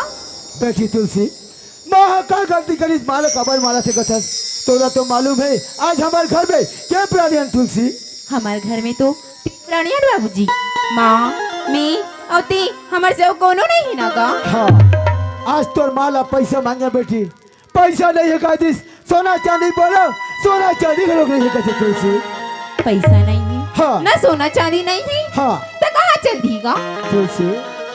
बेटी तुलसी, माँ ह का गलती करिस, माँ ल काबर मारत हे कथस? तोला तो मालूम हे, आज हमर घर में के प्राणी हन तुलसी? हमर घर में तो तीन प्राणी हन बाबूजी, माँ, मैं अउ ते, हमर से अउ कोनो नहीं हे ना गा? हाँ, आज तोर माँ ल पैसा मांगे बेटी, पैसा नहीं हे कहिस, सोना चांदी बोलो, सोना चांदी घलोक नहीं हे कथे तुलसी। पैसा नहीं हे? हाँ। ना सोना चांदी नहीं हे? हाँ। त कहाँ चल दी गा? तुलसी,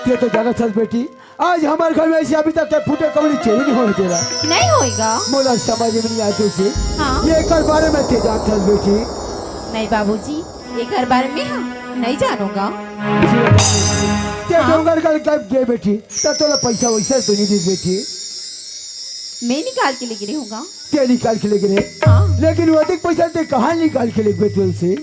ते तो जानत हस बेटी, आज हमर घर में अइसे अभी तक के फूटे कौड़ी चोरी नहीं होय तेला। नहीं होय गा। मोला समझ में नहीं आय तुलसी। हाँ। ये एकर बारे में ते जानत हस बेटी? नहीं बाबूजी, एकर बारे में हम नहीं जानों गा। ते हाँ। डोंगरगढ़ कब गे बेटी, त तोला पैसा वैसा तो नहीं दिस बेटी। मैं निकाल के लेगे रहेंव गा। ते निकाल के लेगे रहे। हाँ। लेकिन वो अधिक पैसा ते कहाँ निकाल के लेगे तुलसी?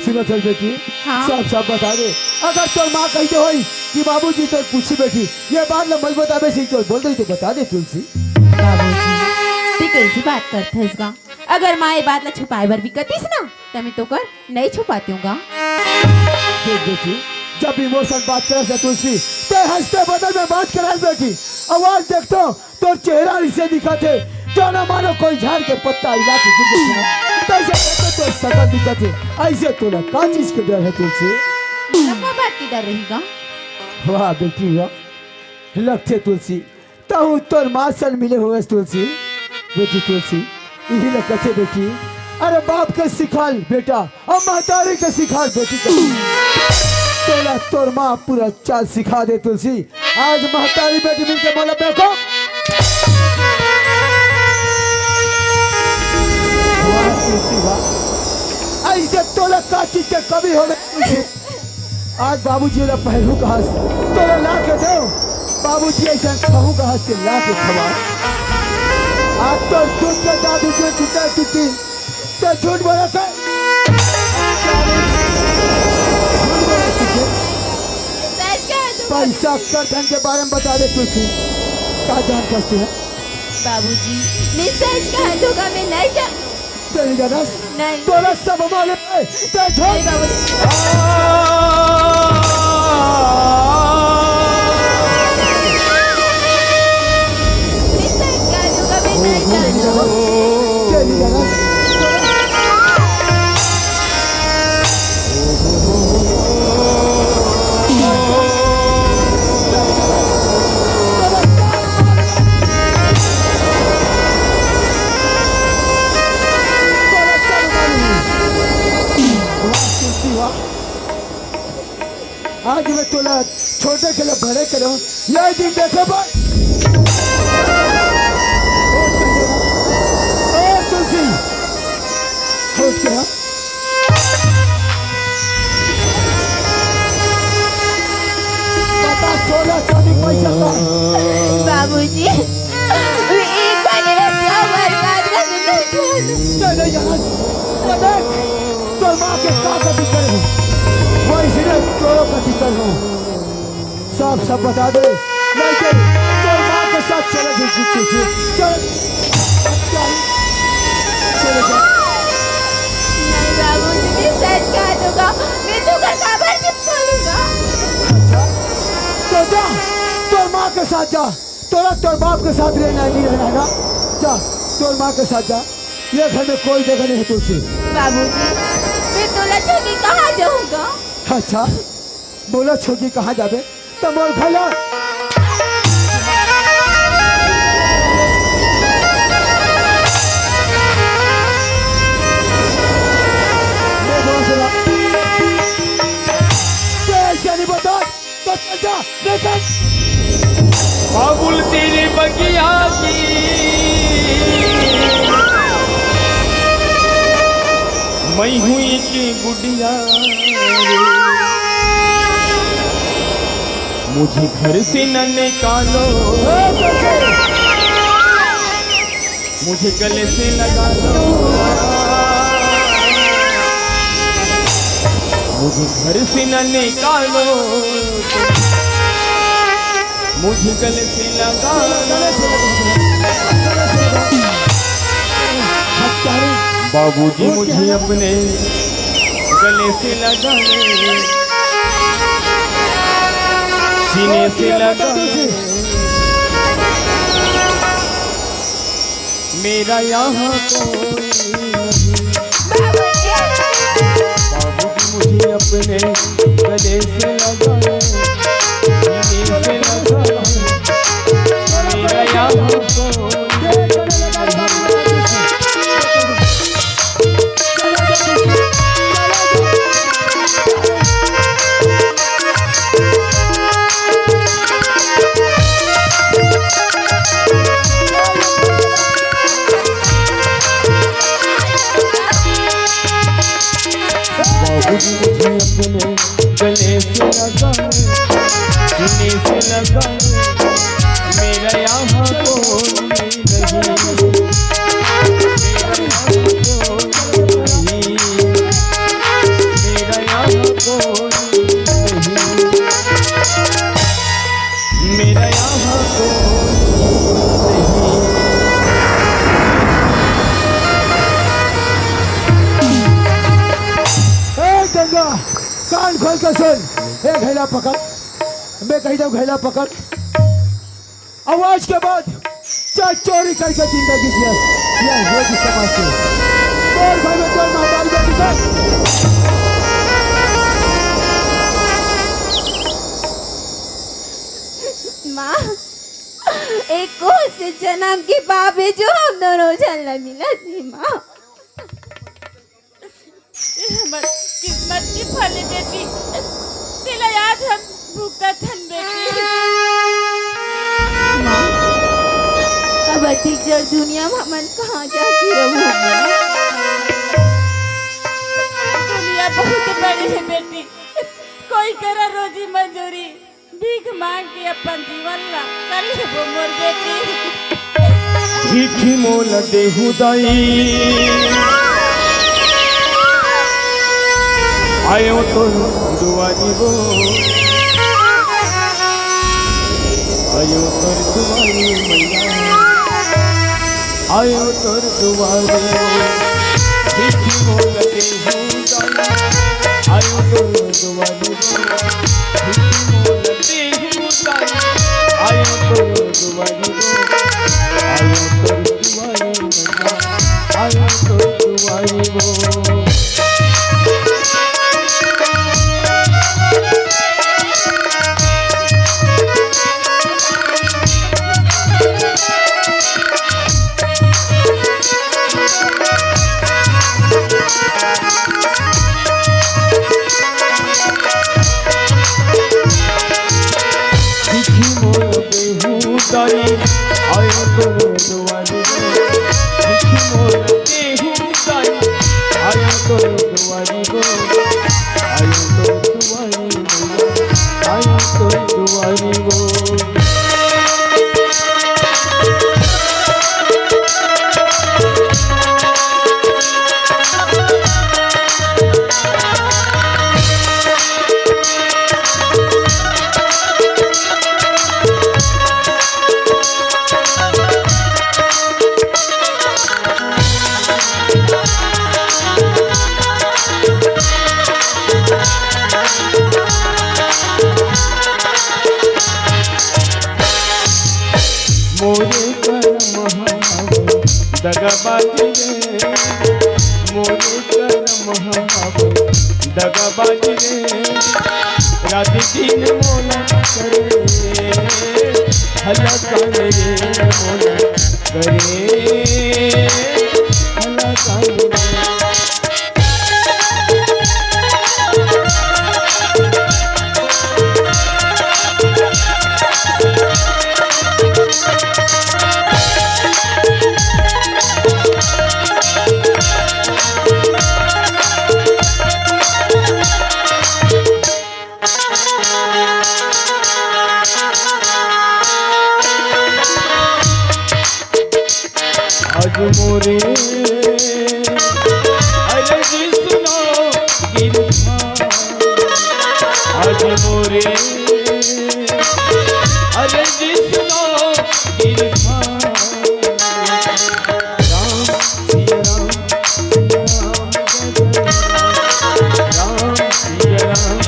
सुनत हस बेटी, हाँ। साफ साफ बता दे। अगर तोर माँ कहिदे होही कि बाबूजी तोर पूछही बेटी, ये बात ल मत बताबे, सही तो बोल दे तो बता दे तुलसी। बाबूजी, ते कइसे बात करत हस गा? अगर माँ ये बात ल छुपाए बर भी कतिस ना, त मैं तोकर नहीं छुपातेंव गा। देख बेटी, जब इमोशन बात करत हे तुलसी, ते हंसते बदन में बात करत बेटी। आवाज देखथों, तोर चेहरा अइसे दिखत हे, जानो मानो कोई झाड़ के पत्ता हिला के गिर गे हे। तइसे तोर सकल दिखत हे, अइसे तोला का चीज के डर हे तुलसी? मोला का बात के डर रही गा? वाह बेटी वाह, लगथे तुलसी, तहूँ तोर माँ सन मिले होवस तुलसी। बेटी तुलसी, इही ल कथे बेटी, अरे बाप के सिखाल बेटा, अउ महतारी के सिखाल बेटी के। तोला तोर माँ पूरा चाल सिखा दे तुलसी। आज महतारी बेटी मिलके मोला बेको। वाह तुलसी वाह, अइसे तोला का चीज के कमी होगे तुलसी? आज बाबूजी ला पहलू कहास, तोला ला के देव। बाबूजी अइसन कहूँ कहास के ला के खवा। आज तो दूध के दादू के टूटा टूटी, तो झूठ बोला कर। झूठ बोला तुझे। सच कहा तू। पैसा कर धन के बारे में बता दे तुलसी। का जान फंसती है? बाबूजी, मैं सच कहा तू का मैं नहीं जा तेरी गदस। नहीं। तोला सब मालूम हे। ते झूठ। नहीं बाबूजी। मैं सच कहा तू का मैं नहीं जानता। तेरी गदस। छोटे के लिए बड़े करो, ये दिन देखे पर। ओ तुलसी, सोच के हाँ। बता, सोना चांदी पैसा का। बाबूजी, एक बार मेरा क्या बर्बाद कर देते हैं। नहीं, नहीं, यार, वो देख, तोर माँ के का गति करे हो, वैसे तोरो गति कर हो। साफ साफ बता दे, नहीं तो तोर माँ के साथ चले जाइए, चले, चले जा। नहीं बाबूजी, मैं सच कह दूंगा, मैं तुमको खबर नहीं बोलूंगा। अच्छा, तो जा, तोर माँ के साथ जा, तोरा तोर बाप के साथ रहना नहीं रहना है ना, जा, तोर माँ के साथ जा, ये घर में कोई जगह नहीं है तुझे। बाबूजी, मैं तोला छोड़ के कहाँ जाऊंगा? अच्छा, बोला छोड़ के कहाँ जाबे? त मोर घर ला। मैं बोला सुना। तेज जानी बता, तो चल जा, लेकिन बाबुल तेरे बगिया की मैं हूँ एक बुढ़िया, मुझे घर से न निकालो, मुझे गले से लगा लो, मुझे घर से न निकालो। मुझे गले से लगा, बाबूजी मुझे अपने गले से लगा ले, सीने से लगा ले। मेरा यहाँ कोई नहीं। बाबूजी मुझे अपने गले से लगा ले, सीने से लगा ले। मेरा यहाँ कोई नहीं। बाबूजी मुझे अपने गले से लगा ले, सीने से लगा ले, मेरा यहाँ कोई नहीं, मेरा यहाँ कोई नहीं, मेरा यहाँ कोई नहीं, मेरा यहाँ कोई नहीं। ए गंगा, कान खोल के सुन। ए घैला पकड़, मैं कही दऊं घैला पकड़। आवाज के बाद चाहे चोरी करके जिंदगी जिया, ये होगी समाज के। तोर घर में तोर महतारी बेटी कर। माँ, एक कोस जन्म के पाप हे जो हम दोनों झन ला मिलत हे माँ। ये हमर किस्मत के फल हे बेटी, तेला आज हम भुगतत हन बेटी। माँ, अब अतिक जड़ दुनिया में हमन कहाँ जाके रहबो माँ? दुनिया बहुत बड़ी हे बेटी, कोई करा रोजी मजूरी भीख मांग के अपन जीवन ला कर लेबो मोर बेटी। भीखी मोला देहू दाई, आयो तोर दुआरी वो, आयो तोर दुआरी मैया, आयो तोर दुआरी वो। भीखी मोला देहू दाई, आयो तोर दुआरी वो। दाई, आयो तोर दुआरी वो, दुखी मोर देहू दाई, आयो तोर दुआरी वो, आयो तोर दुआरी वो, आयो तोर दुआरी वो। मोरे करम हवे दगाबाजी रे, मोरे करम हवे दगाबाजी रे। रात दिन मोला करे, हला कान रे मोला करे, हला कान रे। आज मोरे, अरे जी सुनो गिरधा। आज मोरे, अरे जी सुनो गिरधा। राम सिया राम, सिया राम जय जय राम। राम सिया राम,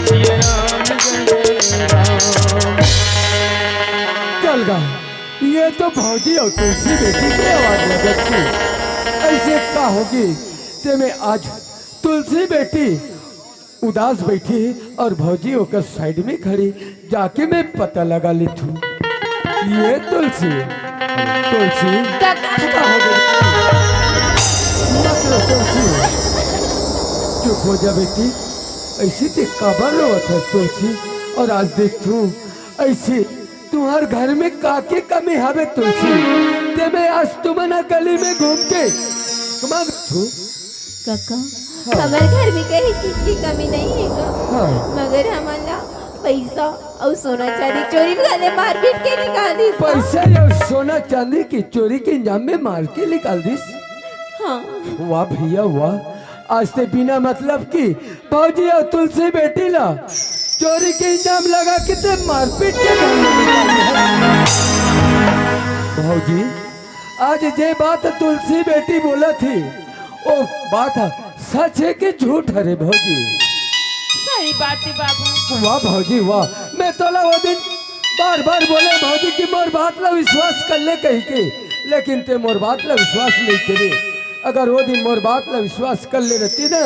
सिया राम जय जय राम। चल गा। ये तो भौजी अउ तुलसी बेटी के आवाज लगत हे। अइसे का होगे, तेमे आज तुलसी बेटी उदास बइठी हे अउ भौजी ओकर side में खड़ी, जाके मैं पता लगा लेथंव। ये तुलसी, तुलसी, का, का? का होगे? मत रो तुलसी, चुप हो जा बेटी। अइसे ते काबर रोवत हस तुलसी? अउ आज देखथंव अइसे तुंहर घर में का के कमी हवे तुलसी? तेमे आज तुमन ह गली में घूम के कमा थू। कका, हाँ। हमर घर में कहीं चीज की कमी नहीं हे का? हाँ। मगर हमन ला पइसा अउ सोना चांदी चोरी वाले मारपीट के निकाल दिस। पइसा अउ सोना चांदी के चोरी के इल्जाम में मार के निकाल दिस। हाँ। वाह भइया वाह, आज ते बिना मतलब की भौजी अउ तुलसी बेटी ला चोरी के इल्जाम लगा के ते मारपीट के घर ले निकाल दे। भौजी, आज जे बात तुलसी बेटी बोलत हे, ओ बात ह सच हे कि झूठ हरे भौजी? सही बात हे बाबू। वाह भौजी वाह, मैं तोला ओ दिन बार बार बोलेंव भौजी कि मोर बात ला विश्वास कर ले कहिके, लेकिन ते मोर बात ला विश्वास नइ करे। अगर ओ दिन मोर बात ला विश्वास कर ले रहती ना,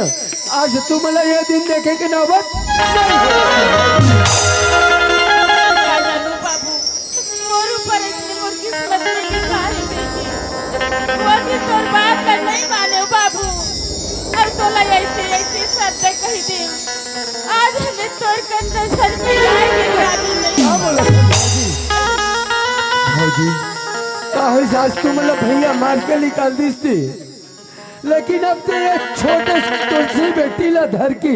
आज तुमन ला ये दिन देखे के नौबत नहीं होती। का जानू बाबू, मोर ऊपर अइसने मोर किस्मत में लिखा हे बेटी। ओ दिन तोर बात ला नहीं मानेंव बाबू, अउ तोला अइसे अइसे शब्द कहि देंव। आज हमें तोर कन नजर मिलाए के काबिल नहीं। का बोलत हस भौजी? भौजी, का होइस आज तुमन ला भइया मार के निकाल दिस ते? लेकिन अब ते ये छोटे से तुलसी बेटी ला धर के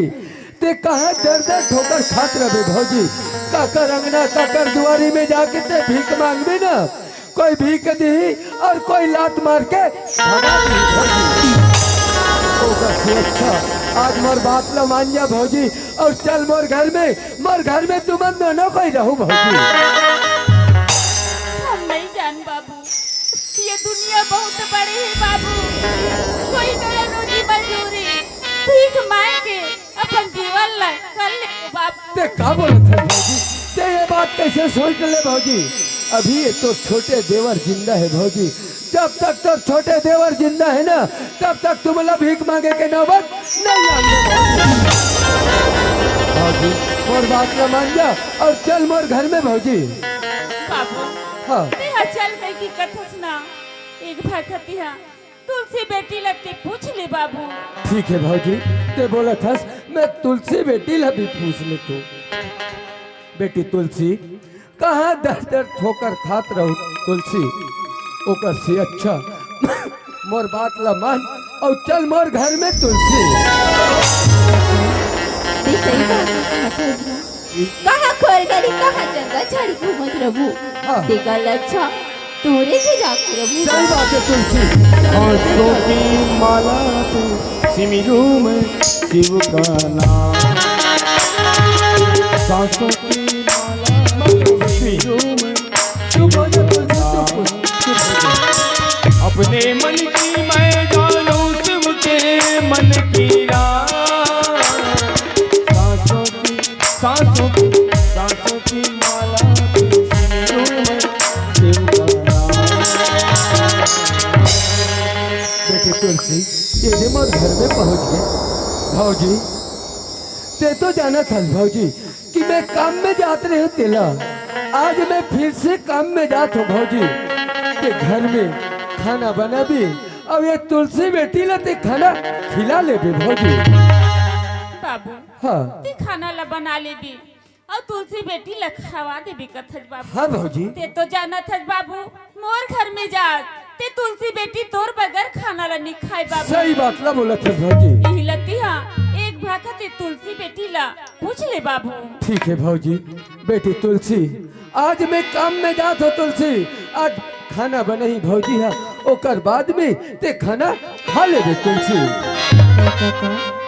ते कहाँ दर दर ठोकर खात रहिबे भौजी? काकर अंगना, काकर दुआरी में जाके ते भीख मांगबे ना, कोई भीख दिही अउ कोई लात मार के भगा दिही भौजी। ओकर से अच्छा आज मोर बात ला मान जा भौजी, अउ चल मोर घर में, मोर घर में तुमन दोनों कोई रहू भौजी। हम नहीं जान बाबू, ये दुनिया बहुत बड़ी हे बाबू। कोई गया रोजी मजदूरी, भीख मांग के अपन जीवन ला कर ले बाबू। ते का बोलत हस भौजी? ते ये बात कइसे सोच ले भौजी? अभी ये तोर छोटे देवर जिंदा हे भौजी। जब तक तोर छोटे देवर जिंदा हे ना, तब तक तुमन ला भीख मांगे के नौबत नहीं आवे भौजी। भौजी, मोर बात ला मान जा अउ चल मोर घर में भौजी। बाबू, हाँ। तेहा चल कहिके कथस ना, एक भाखा तिहा तुलसी बेटी ला ते पूछ ले बाबू। ठीक हे भौजी, ते बोलत हस, मैं तुलसी बेटी ला भी पूछ लेथंव। बेटी तुलसी, कहाँ दर दर ठोकर खात रहू तुलसी, ओकर से अच्छा मोर बात ला मान अउ चल मोर घर में तुलसी। ते सही बात कहत हस ना। कहाँ खोर गली, कहाँ जंगल झाड़ी घूमत रहू। हाँ। तेकर ले अच्छा तोरे से जाके रहू। सही बात है तुलसी। सांसों की माला पे सिमरू मैं शिव का नाम। सांसों की माला पे सिमरू मैं शिव का नाम। अपने मन की मैं जानू शिव के मन की राह। सांसों की, सांसों की, सांसों की माला पे सिमरू मैं शिव का नाम। बेटी तुलसी, ये दे मोर घर में पहुंच गए। भौजी, ते तो जानत हस भौजी कि मैं काम में जात रहे तेला। आज मैं फिर से काम में जात हूँ भौजी। ते घर में खाना बनाबे अउ ये तुलसी बेटी ला ते खाना खिला लेबे भौजी। बाबू, हाँ। ते खाना ला बना लेबे अउ तुलसी बेटी ला खवा देबे कथस बाबू। हाँ भौजी। ते तो जानत हस बाबू, मोर घर में जात ते तुलसी बेटी तोर बगैर खाना ला नी खाय बाबू। सही बात ला बोलत हस भौजी। इही लती हा एक भाखा ते तुलसी बेटी ला पूछ ले बाबू। ठीक है भौजी। बेटी तुलसी, आज मैं काम में जात हूँ तुलसी, आज खाना बनही भौजी हा, ओकर बाद में ते खाना खा लेबे तुलसी।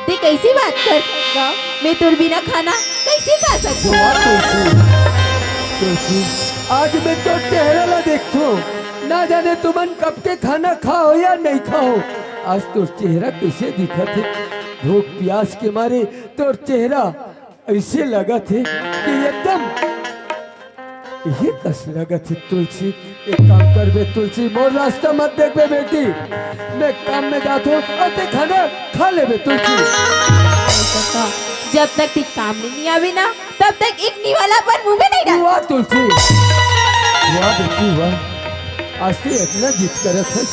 ते कैसी बात करत हस? मैं तोर बिना खाना कैसे खा सकूं? वाह तुलसी, तुलसी, आज मैं तोर चेहरा ला देखथों, ना जाने तुमन कब के खाना खाओ या नहीं खाओ, आज तोर चेहरा कैसे दिखत हे? भूख प्यास के मारे तोर चेहरा ऐसे लगत हे कि एकदम ये कस लगत हे तुलसी। एक काम करबे तुलसी, मोर रास्ता मत देखबे बेटी, मैं काम में जात हूँ अउ ते खाना खा लेबे तुलसी। जब तक ते काम में नहीं आवे ना, तब तक एक निवाला अपन मुंह में नहीं डाल। वाह तुलसी, वाह बेटी वाह, आज ते इतना जिद करत हस।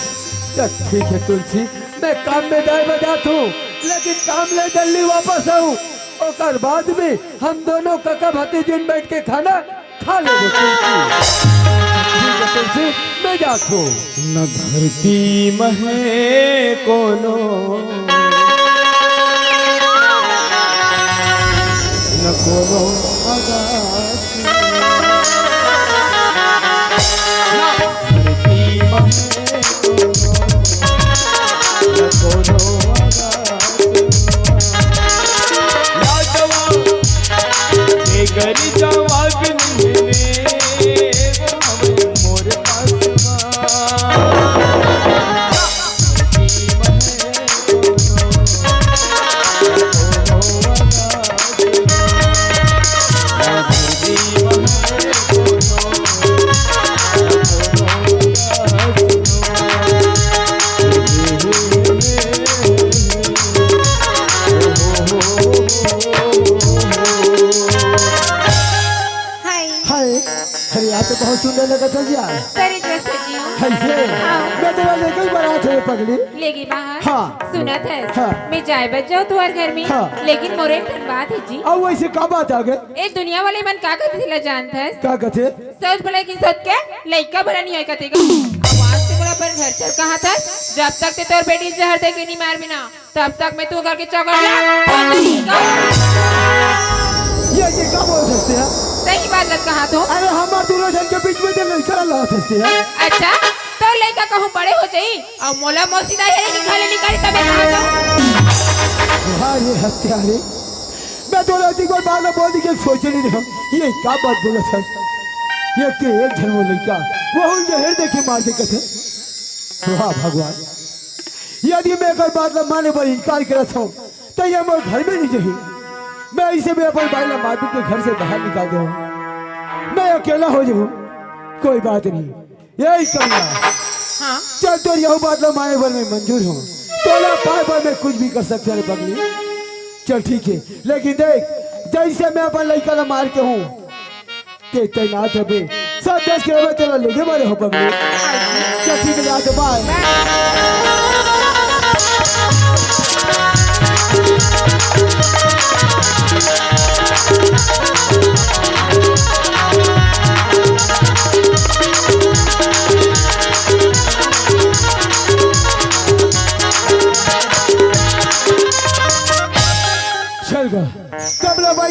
चल ठीक है तुलसी, मैं काम में जाए बर जात हूँ, लेकिन काम ले जल्दी वापस आऊँ, ओकर बाद में हम दोनों कका भतीजिन बैठ के खाना खा लेबे तुलसी। ठीक है तुलसी, मैं जात हूँ। न धरती में है कोनो, न कोनो आकाश। न धरती में है कोनो, न कोनो आकाश। लाजवाब, बेगरी जवाब मिले। हाय। हाय, अरे यार, तो बहुत सुंदर लगत हस यार। सरे जैसे जी। हाय से, हाँ। मैं तेला लेके ही बरात है पगली। लेगी बाहर। हाँ। सुनत हस? हाँ। मैं जाए बर जाऊँ तुहर घर में, हाँ। लेकिन मोरे एक ठन बात है जी। अब वैसे का बात आ गए? ए दुनिया वाले मन का कथे तेला जानत हस? का कथे? सौत भले की सौत के लइका भला नहीं होय कथे का? अब आज से मोला अपन घर चल कहाथस, जब तक ते तोर बेटी जहर दे के नहीं मारबे ना, तब तक मैं तोर घर के चौकट ला खोल नहीं का। ये, ये का बोलत हस ते? सही बात लत कहाथों। अरे हमार दोनों झन के बीच में ते लइका ला लात हस ते? अच्छा, तोर लइका कहूँ बड़े हो जाई अउ मोला मौसी दाई हरे के घर ले निकाली तबे कहाथों। वाह रे हत्यारे, मैं तो एक बार बात बोल दी के सोचे नहीं रहा, ये का बात बोलत हस? ये के एक झन वो लइका, वो जहर दे के मार दे कथे। वाह भगवान, यदि मैं एकर बात ला माने बर इनकार करत हूँ, तो ये मोर घर में नहीं रही। मैं इसे भी अपन भाई ला मारपीट के घर से बाहर निकाल दे हूँ। मैं अकेला हो जाऊँ, कोई बात नहीं। यही करूँगा। हाँ। चल, तोर यहू बात ला माने बर मैं मंजूर हूँ। तोला पाए बर मैं कुछ भी कर सकता रे पगली। चल ठीक है, लेकिन देख, जैसे मैं अपन लइका ला मार के हूँ, ते तैनात हबे, सब देश के हबे, तेला लेगे मारे हो पगली। चल ठीक है, जाते, बाय।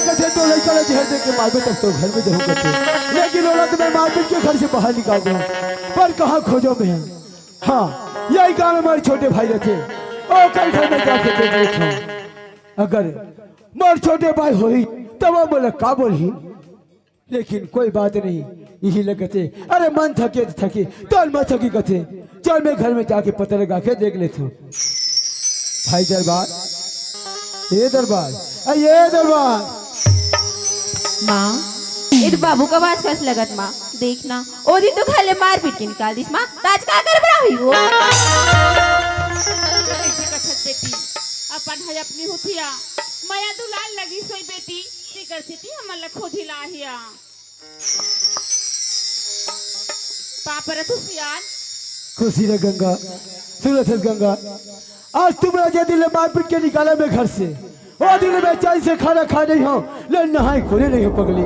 कथे तो लइका ला जहर दे के मारबे तब तो घर में देहूं कथे। लेकिन ओला तो मैं मारपीट के घर से बाहर निकाल देहूं। पर कहाँ खोजों मैं? हाँ, यही गांव में मोर छोटे भाई रथे। ओकर घर में जाके देख लेथंव। अगर मोर छोटे भाई होही, तब वो मोला का बोलही? लेकिन कोई बात नहीं, इही लगथे। अरे मन थके त थके, तन म थके कथे। चल मैं घर में जाके पता लगा के देख लेथंव। भाई दरबार, ए दरबार, अ ए दरबार। माँ, ए तो बाबू का बात कस लगत माँ। देख ना, ओ दिन तो घर ले मार पीट के निकाल दिस माँ, त आज का कर बड़ा हुई वो? बेटी, अपन है अपनी हुथिया, मया दुलार लगी सोई बेटी, तेकर सेती हमन ला खोजी लाहिया। पाप रतु सियान। खुशी रह गंगा, सुरत गंगा। आज तुम राजा दिल मारपीट के निकाला मैं घर से। ओ दिन मैं चैन से खाना खा नहीं हूँ, ले नहाए खोले नहीं हूँ पगली।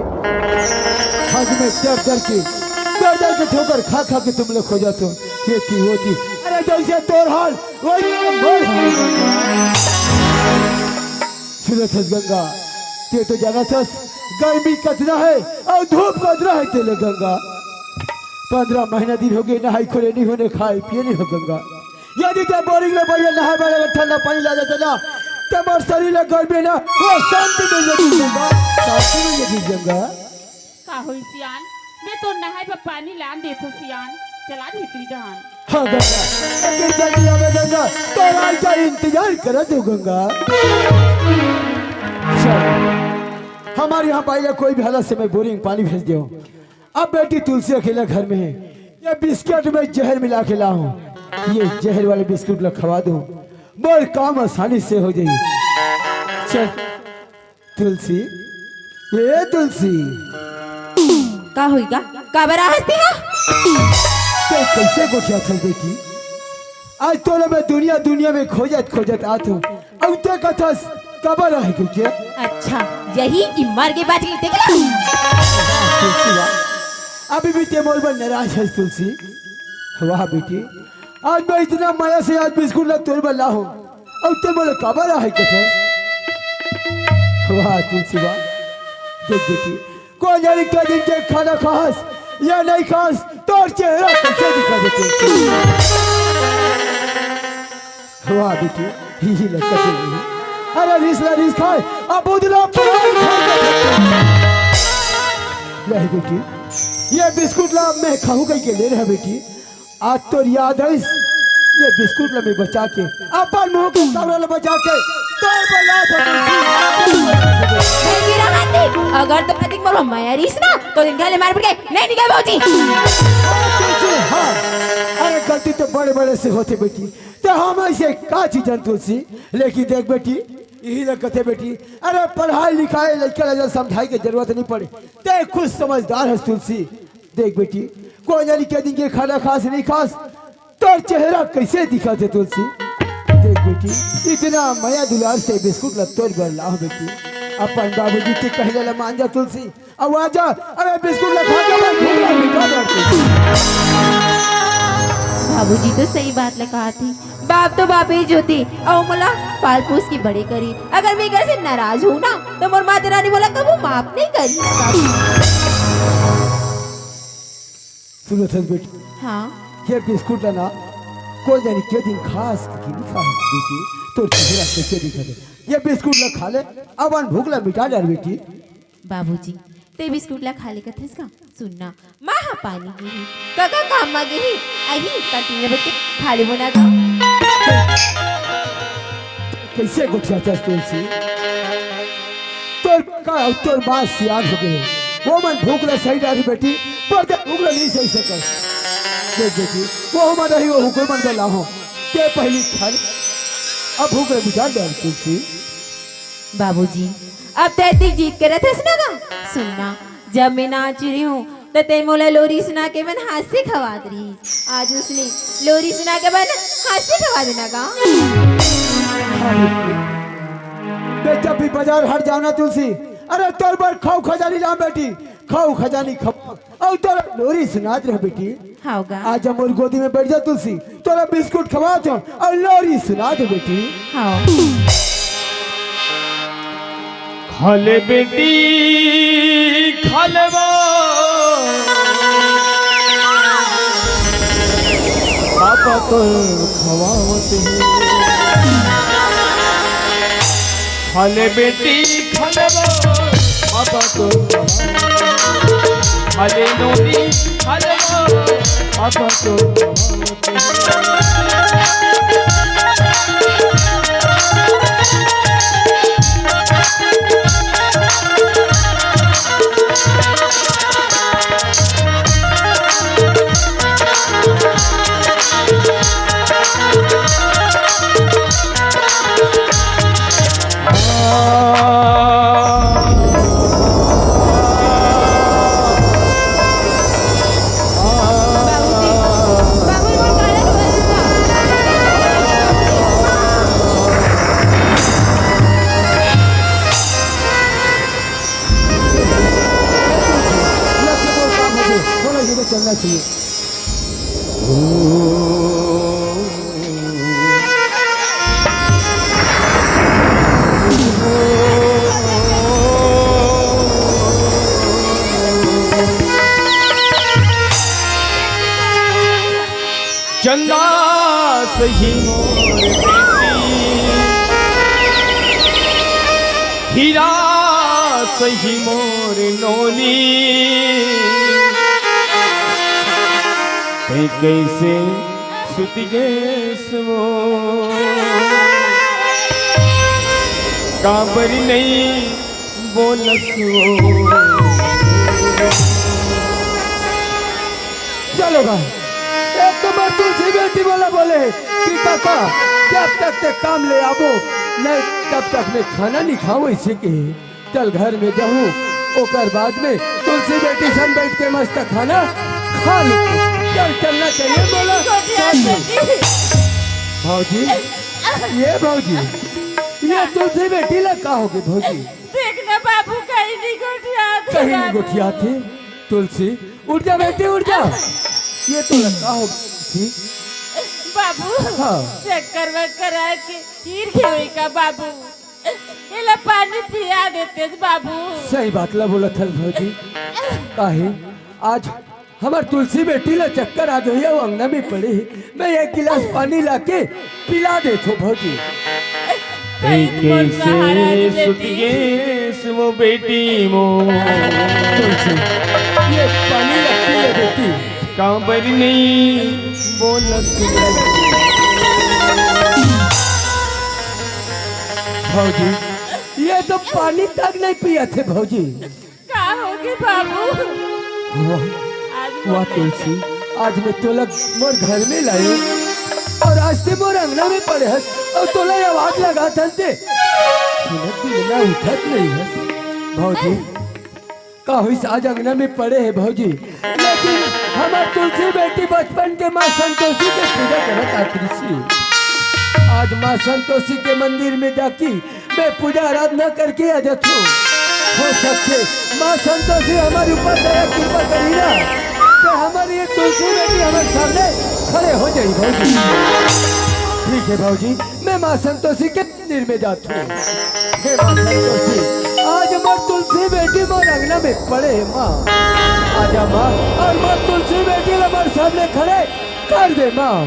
आज मैं डर डर के, डर डर के ठोकर खा खा के तुम लोग खो जाते हो। ये थी, वो थी। अरे जैसे तोर हाल, वही मोर हाल। सुनत हस गंगा, ते तो जानत हस, गर्मी कतना है और धूप कतना है तेले गंगा। पंद्रह महीना दिन हो गए, नहाई खोले नहीं होने, खाए पिए नहीं हो गंगा। यदि ते बोरिंग में बढ़िया नहाए वाला ठंडा पानी ला देते ना, ते मोर शरीर ला गर्मी ना, वो शांति मिल जाती गंगा, शांति मिल जाती गंगा। का होई सियान, मैं तो नहाए बर पानी लान देथो सियान, चला भीतरी डहान। हाँ गंगा, लेकिन जल्दी आवे गंगा, तो रात का इंतजार करत हो गंगा। चल, हमारे यहाँ पाइला कोई भी हालत से मैं बोरिंग पानी भेज दियो। अब बेटी तुलसी अकेला घर में है, ये बिस्किट में जहर मिला के ला हूँ, ये जहर वाले बिस्कुट ला खवा दो, मोर काम आसानी से हो जाई। चल तुलसी, ये तुलसी। का होई गा? काबर आहस तेहा? ते कैसे गोठिया थस बेटी? आज तोला मैं दुनिया दुनिया में खोजत खोजत आत हूँ। अब ते कथस काबर आहे के? अच्छा, यही कि मर के बाच गई, देख ला। तुलसी बा, अभी भी ते मोर बर नाराज है तुलसी। वाह बेटी, आज मैं इतना मया से आज बिस्कुट ला तोर बर ला हूँ, अब ते मोला काबर आहे कथे? वाह तुलसी बा, देख बेटी, कोन जानी के दिन के खाना खास या नहीं खास, तोर चेहरा कैसे दिखा देते? वाह बेटी, ही ही लगता है। अरे रिस ला रिस खाए, अब उदला पराई खाए। नहीं बेटी, ये बिस्कुट ला मैं खाहूँ कहिके ले रहे बेटी। आज तोर याद है, ये बिस्कुट ला मैं बचा के, अपन मुंह के कमरा ला बचा के, तोर बला अगर तो अधिक मरो मैं रिस ना, तो दिन खाले मार पड़ गए, नहीं निकल बाबूजी। हाँ, अरे गलती तो बड़े बड़े से होते बेटी, ते हम ऐसे का चीज जान तुलसी। लेकिन देख बेटी, यही लग कथे बेटी, अरे पढ़ाई लिखाई लड़का लगा समझाई के जरूरत नहीं पड़े, ते खुद समझदार है तुलसी। देख बेटी, कोन जानी के दिन के खाना खास नहीं खास, तोर चेहरा कैसे दिखा थे तुलसी। देख बेटी, इतना मया दुलार से बिस्कुट ला तोर बर लाओ बेटी, अपन बाबूजी के कहले ला मान जा तुलसी। अब आ जा, अरे बिस्कुट ला खा के मैं भूख ला मिटा दे तुलसी। बाबूजी तो सही बात ला कहा थी, बाप तो बाप ही जो थी, और मोला पाल पोस के बड़े करी। अगर मैं घर से नाराज हूँ ना, तो मोर माता रानी मोला कबू माफ नहीं करी। सुनो थस बेटी, हाँ, ये बिस्कुट ला ना, कोन जानी के दिन खास कि नहीं खास बेटी, तोर चेहरा कैसे दिखा दे। ये बिस्कुट ला खा ले, अपन भूख ला मिटा डाल बेटी। बाबूजी, ते बिस्कुट ला खा ले कथस का? सुन ना, माँ हा पानी गे ही, काका काम मा गे ही, अही कैंटीन में बैठ के खा ले बोना गा। कैसे गोठिया थस तुलसी? तोर का, तोर माँ सियान हो गए, वो मन भूख ला सही डारी बेटी, पर ते भूख ला नहीं सही सके। देख बेटी, वो हमारा ही वो हुक्म मन का लाहो, ते पहली खा ले, अब भूख ला मिटा डाल तुलसी। बाबूजी, अब ते इतनी जिद करत हस ना गा? सुन ना, जब मैं नाच रही हूँ, तो ते मोला लोरी सुना के मन हास्य खवात रही। आज उसने लोरी सुना के मन हास्य खवा देना गा। मैं जब भी बाजार हट जाना तुलसी, अरे तोर बर खाऊ खजानी लाम बेटी, खाऊ खजानी खाऊ। और तोरा लोरी सुनात रह बेटी। हाँ गा। आज मोर गोदी में बैठ जा तुलसी, तोरा बिस्कुट खवात हूँ और लोरी सुनात हूँ बेटी। हाँ। हले बेटी, खा ले वो, पापा तो खवावत हे। हले बेटी, खा ले वो, पापा तो खवावत हे। हले नोनी, खा ले वो, पापा तो खवावत हे। चंदा सही मोर बेटी, हीरा सही मोर नोनी, तैं कैसे सुत गेस वो, काबर नहीं बोलस वो। चलो गा, एक तो मैं तुलसी बेटी बोला बोले कि काका, जब तक ते काम ले आबो, नहीं तब तक मैं खाना नहीं खाऊं, इसे के चल घर में जाऊं, ओकर बाद में तुलसी बेटी सन बैठ के मस्त खाना खा लूं। चल, चलना चाहिए बोला। नहीं, नहीं, नहीं। भौजी, ये भौजी, ये तुलसी बेटी ला का होगे भौजी? देख ना बाबू, कहीं नहीं गोठियात हे कहीं नहीं बाबू। गोठियात हे। तुलसी, उठ जा बेटी, उठ जा। ये तो लगा हो गई। बाबू, हाँ। चक्कर वक्कर आके गिर गए होई का बाबू? एला पानी पिया देते बाबू। सही बात ला बोलत हस भौजी। काहे आज हमर तुलसी बेटी ला चक्कर आ गई हे, वो अंगना में पड़े हे। मैं एक गिलास पानी लाके पिला देथों भौजी। कहीं मोर सहारा दे बेटी। सुतियेस वो बेटी मोर। तुलसी, ये पानी रखी है बेटी। काबर नहीं बोलत भौजी, ये तो पानी तक नहीं पियत हे भौजी। का होगे बाबू? वाह, आज वाह मोर तुलसी, आज मैं तोला मोर घर में लायो और आज ते मोर अंगना में पड़े हस और तोला ये आवाज लगात हन ते सुनत भी ना, उठत नहीं हस। भौजी, का होइस, आज अंगना में पड़े हे भौजी, लेकिन हमर तुलसी बेटी बचपन के माँ संतोषी के पूजा करत आत रहिस। आज माँ संतोषी के मंदिर में जाके मैं पूजा आराधना करके आ जाथों। हो सकथे माँ संतोषी हमर ऊपर दया कृपा करही ना, तो हमर ये तुलसी बेटी हमर सामने खड़े हो जाही भौजी। ठीक है भौजी, मैं माँ संतोषी के मंदिर में जाथों। हे माँ संतोषी, आज मोर तुलसी बेटी मोर अंगना में पड़े हे माँ। आजा माँ, और मोर तुलसी बेटी ला मोर सामने खड़े कर दे माँ।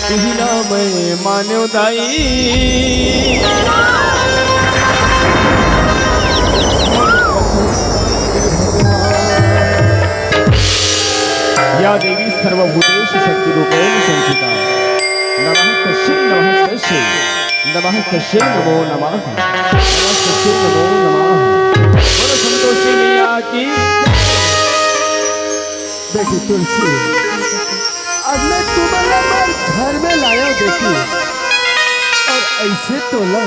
तुहिला मैं मान्यो दाई। या देवी सर्वभूतेषु शक्तिरूपेण संस्थिता। नमस्तस्यै, नमस्तस्यै, नमस्तस्यै नमो नमः। नमस्तस्यै नमो नमः। बोलो संतोषी मैया की। देखी तुलसी, अब मैं तुमन ला मोर घर में लायो देखी, और ऐसे तोला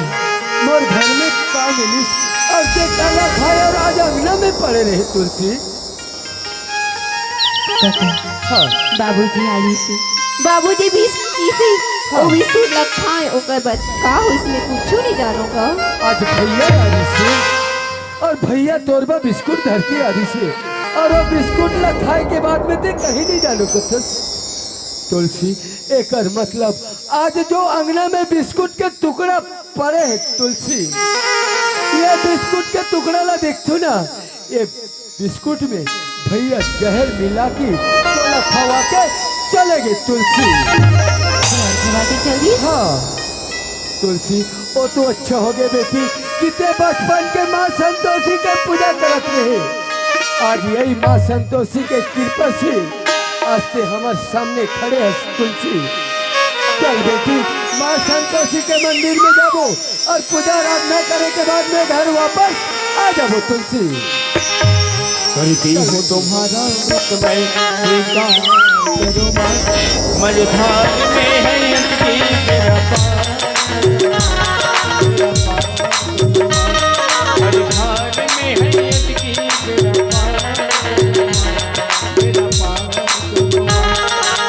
मोर घर में का मिलिस, और ते काला खाए और आज अंगना में पड़े रहे तुलसी। काका, हाँ। बाबूजी आए रहिसे। बाबूजी बिस्कुट दिसे। हाँ। वो बिस्कुट ला खाए, ओकर बाद का होइस मैं कुछु नहीं जानो का। आज भैया आए रहिसे और भैया तोर बर बिस्कुट धर के आए रहिसे और वो बिस्कुट ला खाए के बाद में ते कहीं नहीं जानो कथस। तुलसी, एकर मतलब आज जो अंगना में बिस्कुट के टुकड़ा पड़े हे तुलसी, ये बिस्कुट के टुकड़ा ला देखथो ना, ये बिस्कुट में भैया जहर मिला के तोला खवा के चले गे तुलसी। जहर खवा के चल दी? हाँ तुलसी, वो तो अच्छा हो गया बेटी कि ते बचपन के माँ संतोषी के पूजा करत रहे। आज यही माँ संतोषी के कृपा से आज ते हमर सामने खड़े हस तुलसी। चल बेटी, माँ संतोषी के मंदिर में जाबो और पूजा आराधना करे के बाद में घर वापस आ जाबो तुलसी। करती हूँ तुम्हारा व्रत मैं, स्वीकार करो माँ। मझधार में है अटकी मेरा पार, मेरा पार, मझधार में है अटकी मेरा पार, मेरा पार।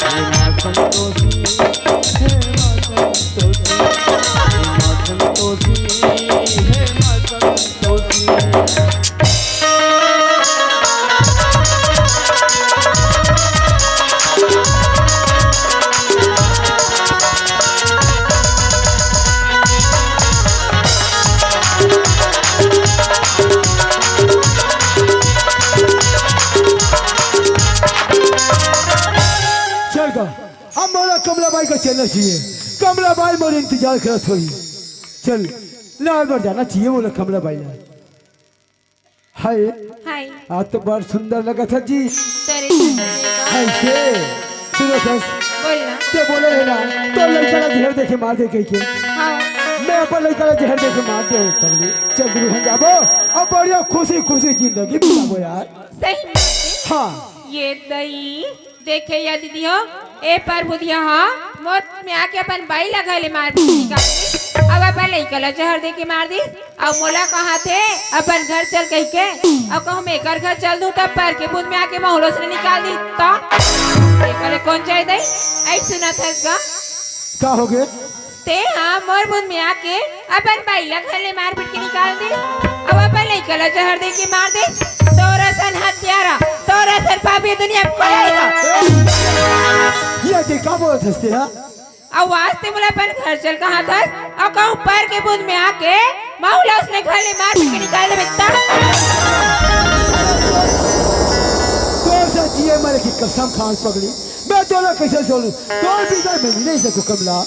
हे माँ संतोषी, हे माँ संतोषी, हे माँ संतोषी, हे माँ संतोषी। चल गा, अब मोला कमला बाई का चलना चाहिए। कमला बाई मोर इंतजार करत होही। चल, लाल बर जाना चाहिए मोला कमला बाई ला। हाय, हाय। आज तो बड़ सुंदर लगत है जी। तेरे सुंदर लगा। हाय से, सुनो सस। बोल ना। ते बोले है ना, तो लड़का ला जहर देके मार दे कह के। हाँ। मैं अपन लड़का ला जहर देके मार दे पगली। चल दुल्हन जाबो, अब बढ़िया खुशी खुशी जिंदगी बिताबो यार। सही में? हाँ। ये दई। देखे या दीदी हो, ए परभुदिया हा मोर में आके अपन बाई ला घले मार पीट के निकाल दिस। अब अपन लइका ला जहर दे के मार दिस। अब मोला कहा थे अपन घर चल कह के, अब कहूँ मैं एकर घर चल दूँ तब पर के बूंद में आके महू ल ओसने निकाल दी। तो एकर कौन जाय दई? ऐ सुना था का? का हो गए? ते हा मोर बूंद में आके अपन बाई ला घर ले मार पीट के निकाल दिस। अब अपन लइका ला जहर दे के मार दिस। तोर असन हत्यारा, तोर असन पापी दुनिया में कोई नहीं था। ये के का बोलत हस ते हा? अब वास्ते मोला अपन घर चल कहा थस, अब कहूँ पर के बूंद में आके महू ल ओसने घर ले मार पीट के निकाल देबे त। तोर से जिए मरे की कसम खान पगली। मैं तोला कैसे छोड़ूं? तोर बिगर मैं नहीं सकूं कमला।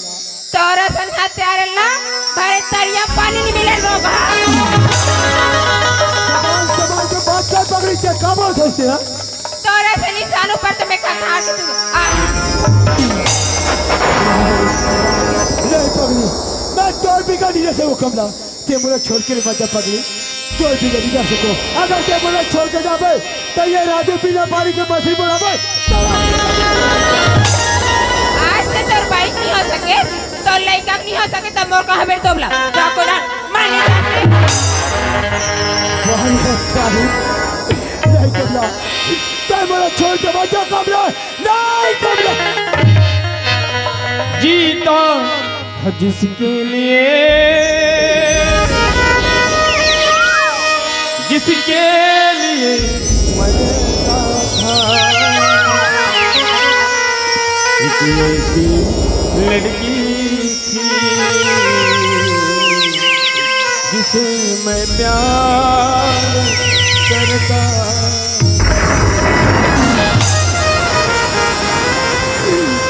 तोर असन हत्यारन ला भरे तरिया पानी नहीं मिले रोगहा। जबान संभाल के बात कर पगली, ते का बोलत हस ते हा? तोर असन इंसान ऊपर तो मैं कथा के तू आ। नहीं पगली, मैं तोर बिगर नहीं रह सकूं कमला। ते मोला छोड़ के मत जा पगली, तोर बिगर नहीं जा सकूं। अगर ते मोला छोड़ के जाबे, तो ये राजू बिना पानी के मछली बनाबे। आज से तोर बाई नहीं हो सके, तोर लइका नहीं हो सके, तब मोर कहा बेर तोबला। जाको ना, माने जाके। भाई हत्यारी, नहीं कमला, ते मोला छोड़ के मत जा कमला। नहीं तुम लोग। जीता था जिसके लिए, जिसके लिए मरता था, एक ऐसी लड़की थी जिसे मैं प्यार करता।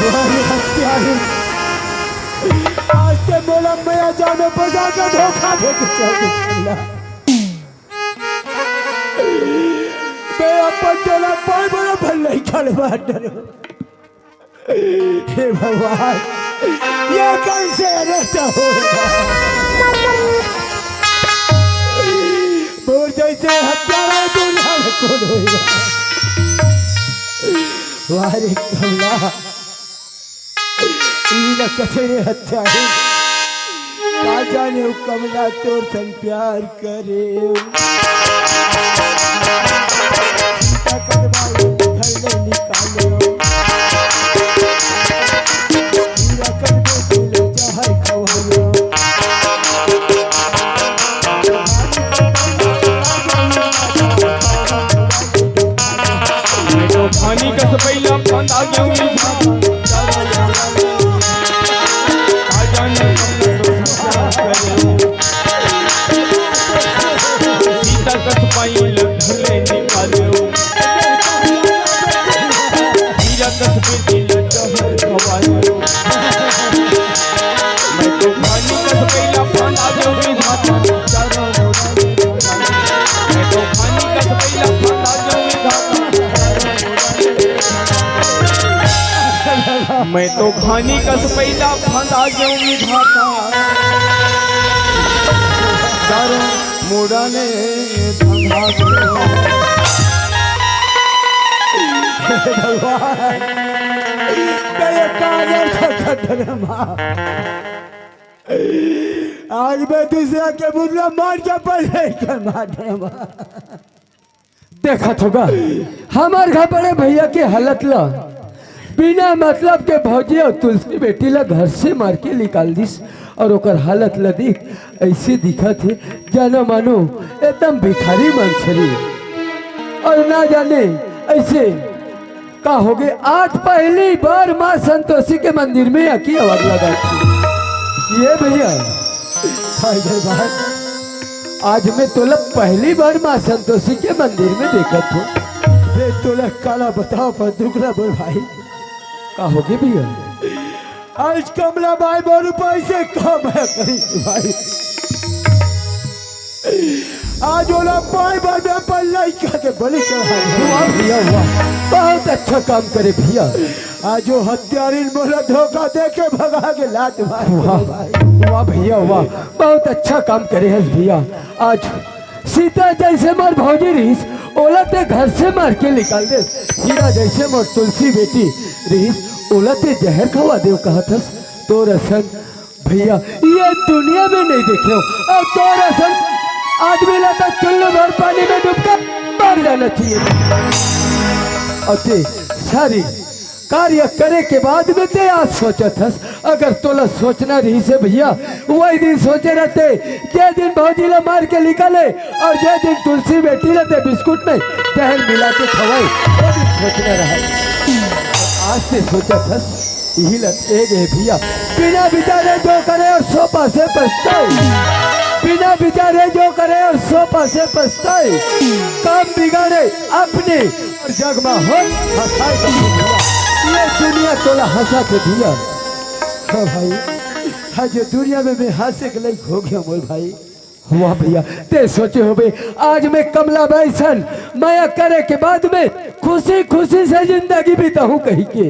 अरे हत्यारे, आज ते मोला मया जानो बजा के धोखा दे के चल दे। मैं अपन तोला पाए बड़ा भल नहीं अरे बात डरो। हे भगवान, ये कैसे रहता होगा? मोर जैसे हत्यारा दुनिया में कौन होगा? वाह रे कमला, ई न कथे रे हत्यारे। का जाने उ कमला तोर संग प्यार करे। सीता कदमा घर ले निकाले। हीरा कदमे दिल जहर खवाए। पानी कस पहिला फंदा गेहूं सीता कस पाई लठले निकालो। हीरा कस पे दिल जहर खवायो। मैं तो पानी कस पहिला फंदा गेहूं मैं तो घानी कस पहिला फंदा गेहूं विधाता। मैं तो घानी कस पहिला फंदा गेहूं विधाता। चारों मुड़ा ने धंधा गेहूं। हे भगवान, तेरे काजल का कदर माँ। आज मैं दूसरा के मुर्रा मार के पहले कर मार देवा। देखत होगा, हमार घर बड़े भैया के हालत ला, बिना मतलब के भौजी अउ तुलसी बेटी ला घर से मार के निकाल दिस, अउ ओकर हालत ला देख, ऐसे दिखत हे, जानो मानो एकदम भिखारी मंछरी। अउ ना जाने ऐसे का होगे, आज पहली बार माँ संतोषी के मंदिर में आके आवाज लगा थी। ये भैया, हाय रे भाई, आज मैं तोला पहली बार माँ संतोषी के मंदिर में देखत हूँ। बे तोला काला बताओ पर दुखला बोल भाई। का होगे भैया? आज कमला बाई मोर ऊपर से काम है करी भाई। आज ओला पाए बर मैं अपन लइका के बलि चढ़ा दूं। वाह भैया वाह, बहुत अच्छा काम करे भैया। आज वो हत्यारिन मोला धोखा दे के भगा के लात मार वाह, भाई। वाह भैया वाह, बहुत अच्छा काम करे हस भैया। आज सीता जैसे मोर भौजी रहिस, ओला ते घर से मार के निकाल दे। हीरा जैसे मोर तुलसी बेटी रहिस, ओला ते जहर खवा देव कहत हस। तोर असन भैया, ये दुनिया में नहीं देखे हो। अउ तोर असन आदमी ला तो चुल्लू भर पानी में डूब के मर जाना चाहिए। अउ ते सारी कार्य करे के बाद में ते आज सोचत हस। अगर तोला सोचना रहिसे भैया, वही दिन सोचे रहते, जे दिन भौजी ला मार के निकाले अउ जे दिन तुलसी बेटी ला ते बिस्कुट में जहर मिला के खवाए, वो दिन सोचना रहे। आज ते सोचत हस, इही ला ए गे भैया, बिना विचारे जो करे अउ सौ पासे पछताए। बिना विचारे जो करे अउ सौ पासे पछताए। काम बिगाड़े अपने अउ जग मा हो हंसाए सब भैया। ये दुनिया तोला हंसाथे भैया। हाँ भाई, आज ये दुनिया में मैं हंसे के लायक हो गया मोर भाई। वाह भैया, ते सोचे होबे, आज मैं कमला बाई सन मया करे के बाद में खुशी खुशी से जिंदगी बिताहूं कही के,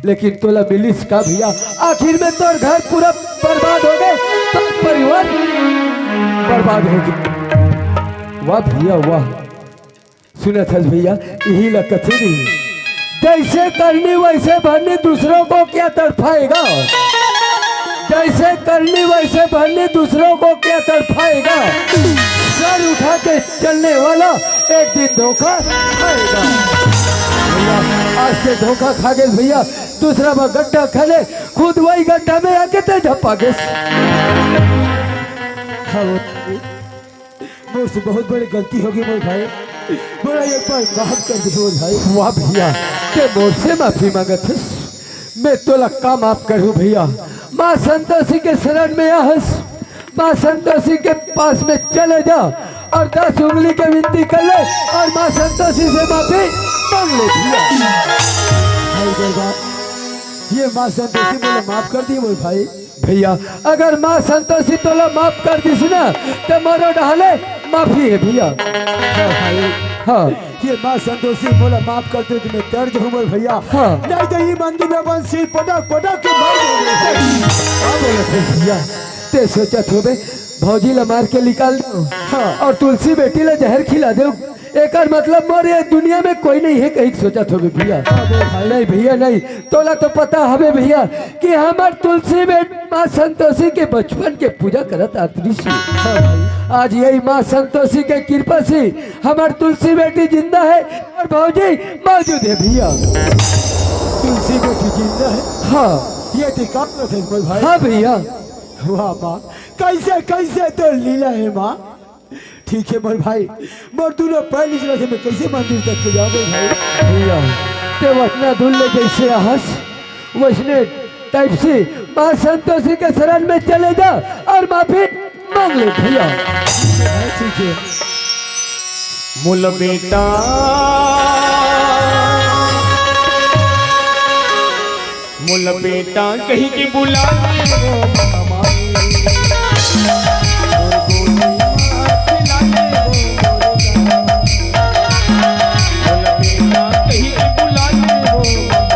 लेकिन तोला मिलिस का भैया? आखिर में तोर घर पूरा बर्बाद हो गए, तोर परिवार बर्बाद हो गए। वाह भैया वाह, सुनत हस भैया, इही ला कथे नहीं, जैसे करनी वैसे भरनी, दूसरों को क्या तड़फाएगा। जैसे करनी वैसे भरनी, दूसरों को क्या तड़फाएगा। सर उठा के चलने वाला एक दिन धोखा खाएगा। भैया, आज ते धोखा खा गेस भैया, दूसरा बार गड्ढा खने, खुद वही गड्ढा में आके ते धपा गेस। हाँ, मोर से बहुत बड़ी गलती होगे मोर भाई, मोला एक बार माफ कर दे मोर भाई। वाह भैया, ते मोर से माफी मांगत हस, मैं तोला का माफ करूं भैया? माँ संतोषी के शरण में आ हस, माँ संतोषी के पास में चले जा अउ दस उंगली के विनती कर ले अउ माँ संतोषी से माफी मांग ले भैया। भाई दरबार, ये माँ संतोषी मोला माफ कर दी मोर भाई। भैया, अगर माँ संतोषी तोला माफ कर दिस ना, ते मोरो डहले माफी हे भैया। हाँ भाई, हाँ। ये माँ संतोषी मोला माफ कर दे, मैं तैयार जाहूँ मोर भैया। हाँ। नहीं तो ये मंदिर में अपन सिर पटक पटक के मार देंगे। का बोलत हे भैया? ते सोचत होबे भौजी ला मार के निकाल दो, हाँ। और तुलसी बेटी ला जहर खिला दो, एकर मतलब मोर ये दुनिया में कोई नहीं है कहीं सोचत होबे भैया। हाँ, बोल भाई। नहीं भैया नहीं, तोला तो पता हवे भैया कि हमर तुलसी बेटी माँ संतोषी के बचपन के पूजा करत आत रहिस हे। हाँ भाई। आज यही माँ संतोषी के कृपा से हमर तुलसी बेटी जिंदा है और भौजी मौजूद है भैया। तुलसी बेटी जिंदा है? हाँ। ये दिखा तो थे मोर भाई। हाँ भैया। वाह माँ, कैसे कैसे तो लीला है माँ। ठीक है मोर भाई, मोर दोनों पैर निकला से मैं कैसे मंदिर तक के जाऊँ मोर भाई? भैया, ते वतना दूर ले जैसे आहस वैसने टाइप से माँ संतोषी के शरण में चले जा और माफी मांग ले भैया। ठीक है। मोला बेटा, मोला बेटा कही के बुला ले वो मामा। मोला बेटा कही के बुला ले वो मामा।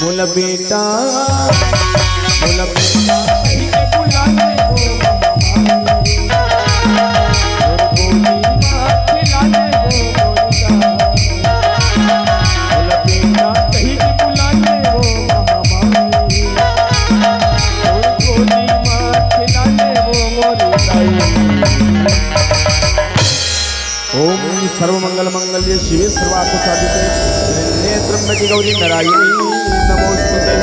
मोला बेटा, मोला बेटा कही के बुला ले वो मामा। मोर गोदी माँ खिला ले वो मोर दाई। मोला बेटा कही के बुला ले वो मामा। मोर गोदी माँ खिला ले वो मोर दाई। ओम सर्वमंगल मंगल्ये शिवे सर्वार्थ साधिके शरण्ये त्र्यंबके गौरी नारायणी नमोस्तुते।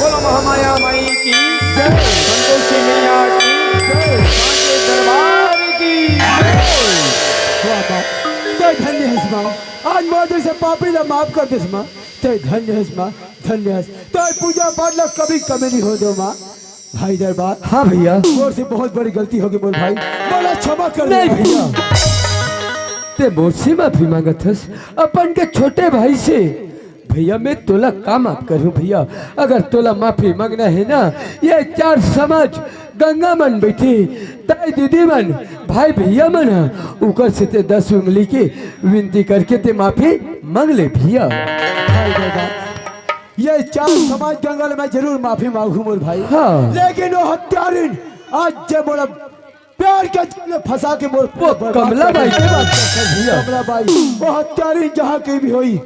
बोलो महामाया माई की जय, संतोषी मैया की जय, सांचे दरबार की जय। वाह माँ, तैं धन्य हस माँ, आज मोर जैसे पापी ला माफ कर देस माँ, तैं धन्य हस माँ, धन्य हस। तैं पूजा पाठ ला कभी कमी नहीं हो दो माँ। भाई दरबार। हाँ भैया। मोर से बहुत बड़ी गलती होगे मोर भाई, मोला क्षमा कर दे। नहीं भैया, तैं मोर से माफी मांगत हस, अपन के छोटे भाई से। भैया मैं तोला का माफ करूं भैया, अगर तोला माफी मांगना है ना, ये चार समाज गंगा मन बैठी, दाई दीदी मन, भाई भैया मन ह, उकर से तैं दस उंगली के विनती करके तैं माफी मांग ले भैया। भाई दरबार, ये चार समाज गंगा ले मैं जरूर माफी मांगू मोर भाई। हाँ। लेकिन वो हत्यारिन आज जे मोला प्यार के जाल में फंसा के मोर वो बर्बाद कमला कर बाई दे। के बात कर भैया। कमला बाई, वो हत्यारिन जहाँ कहीं भी होई,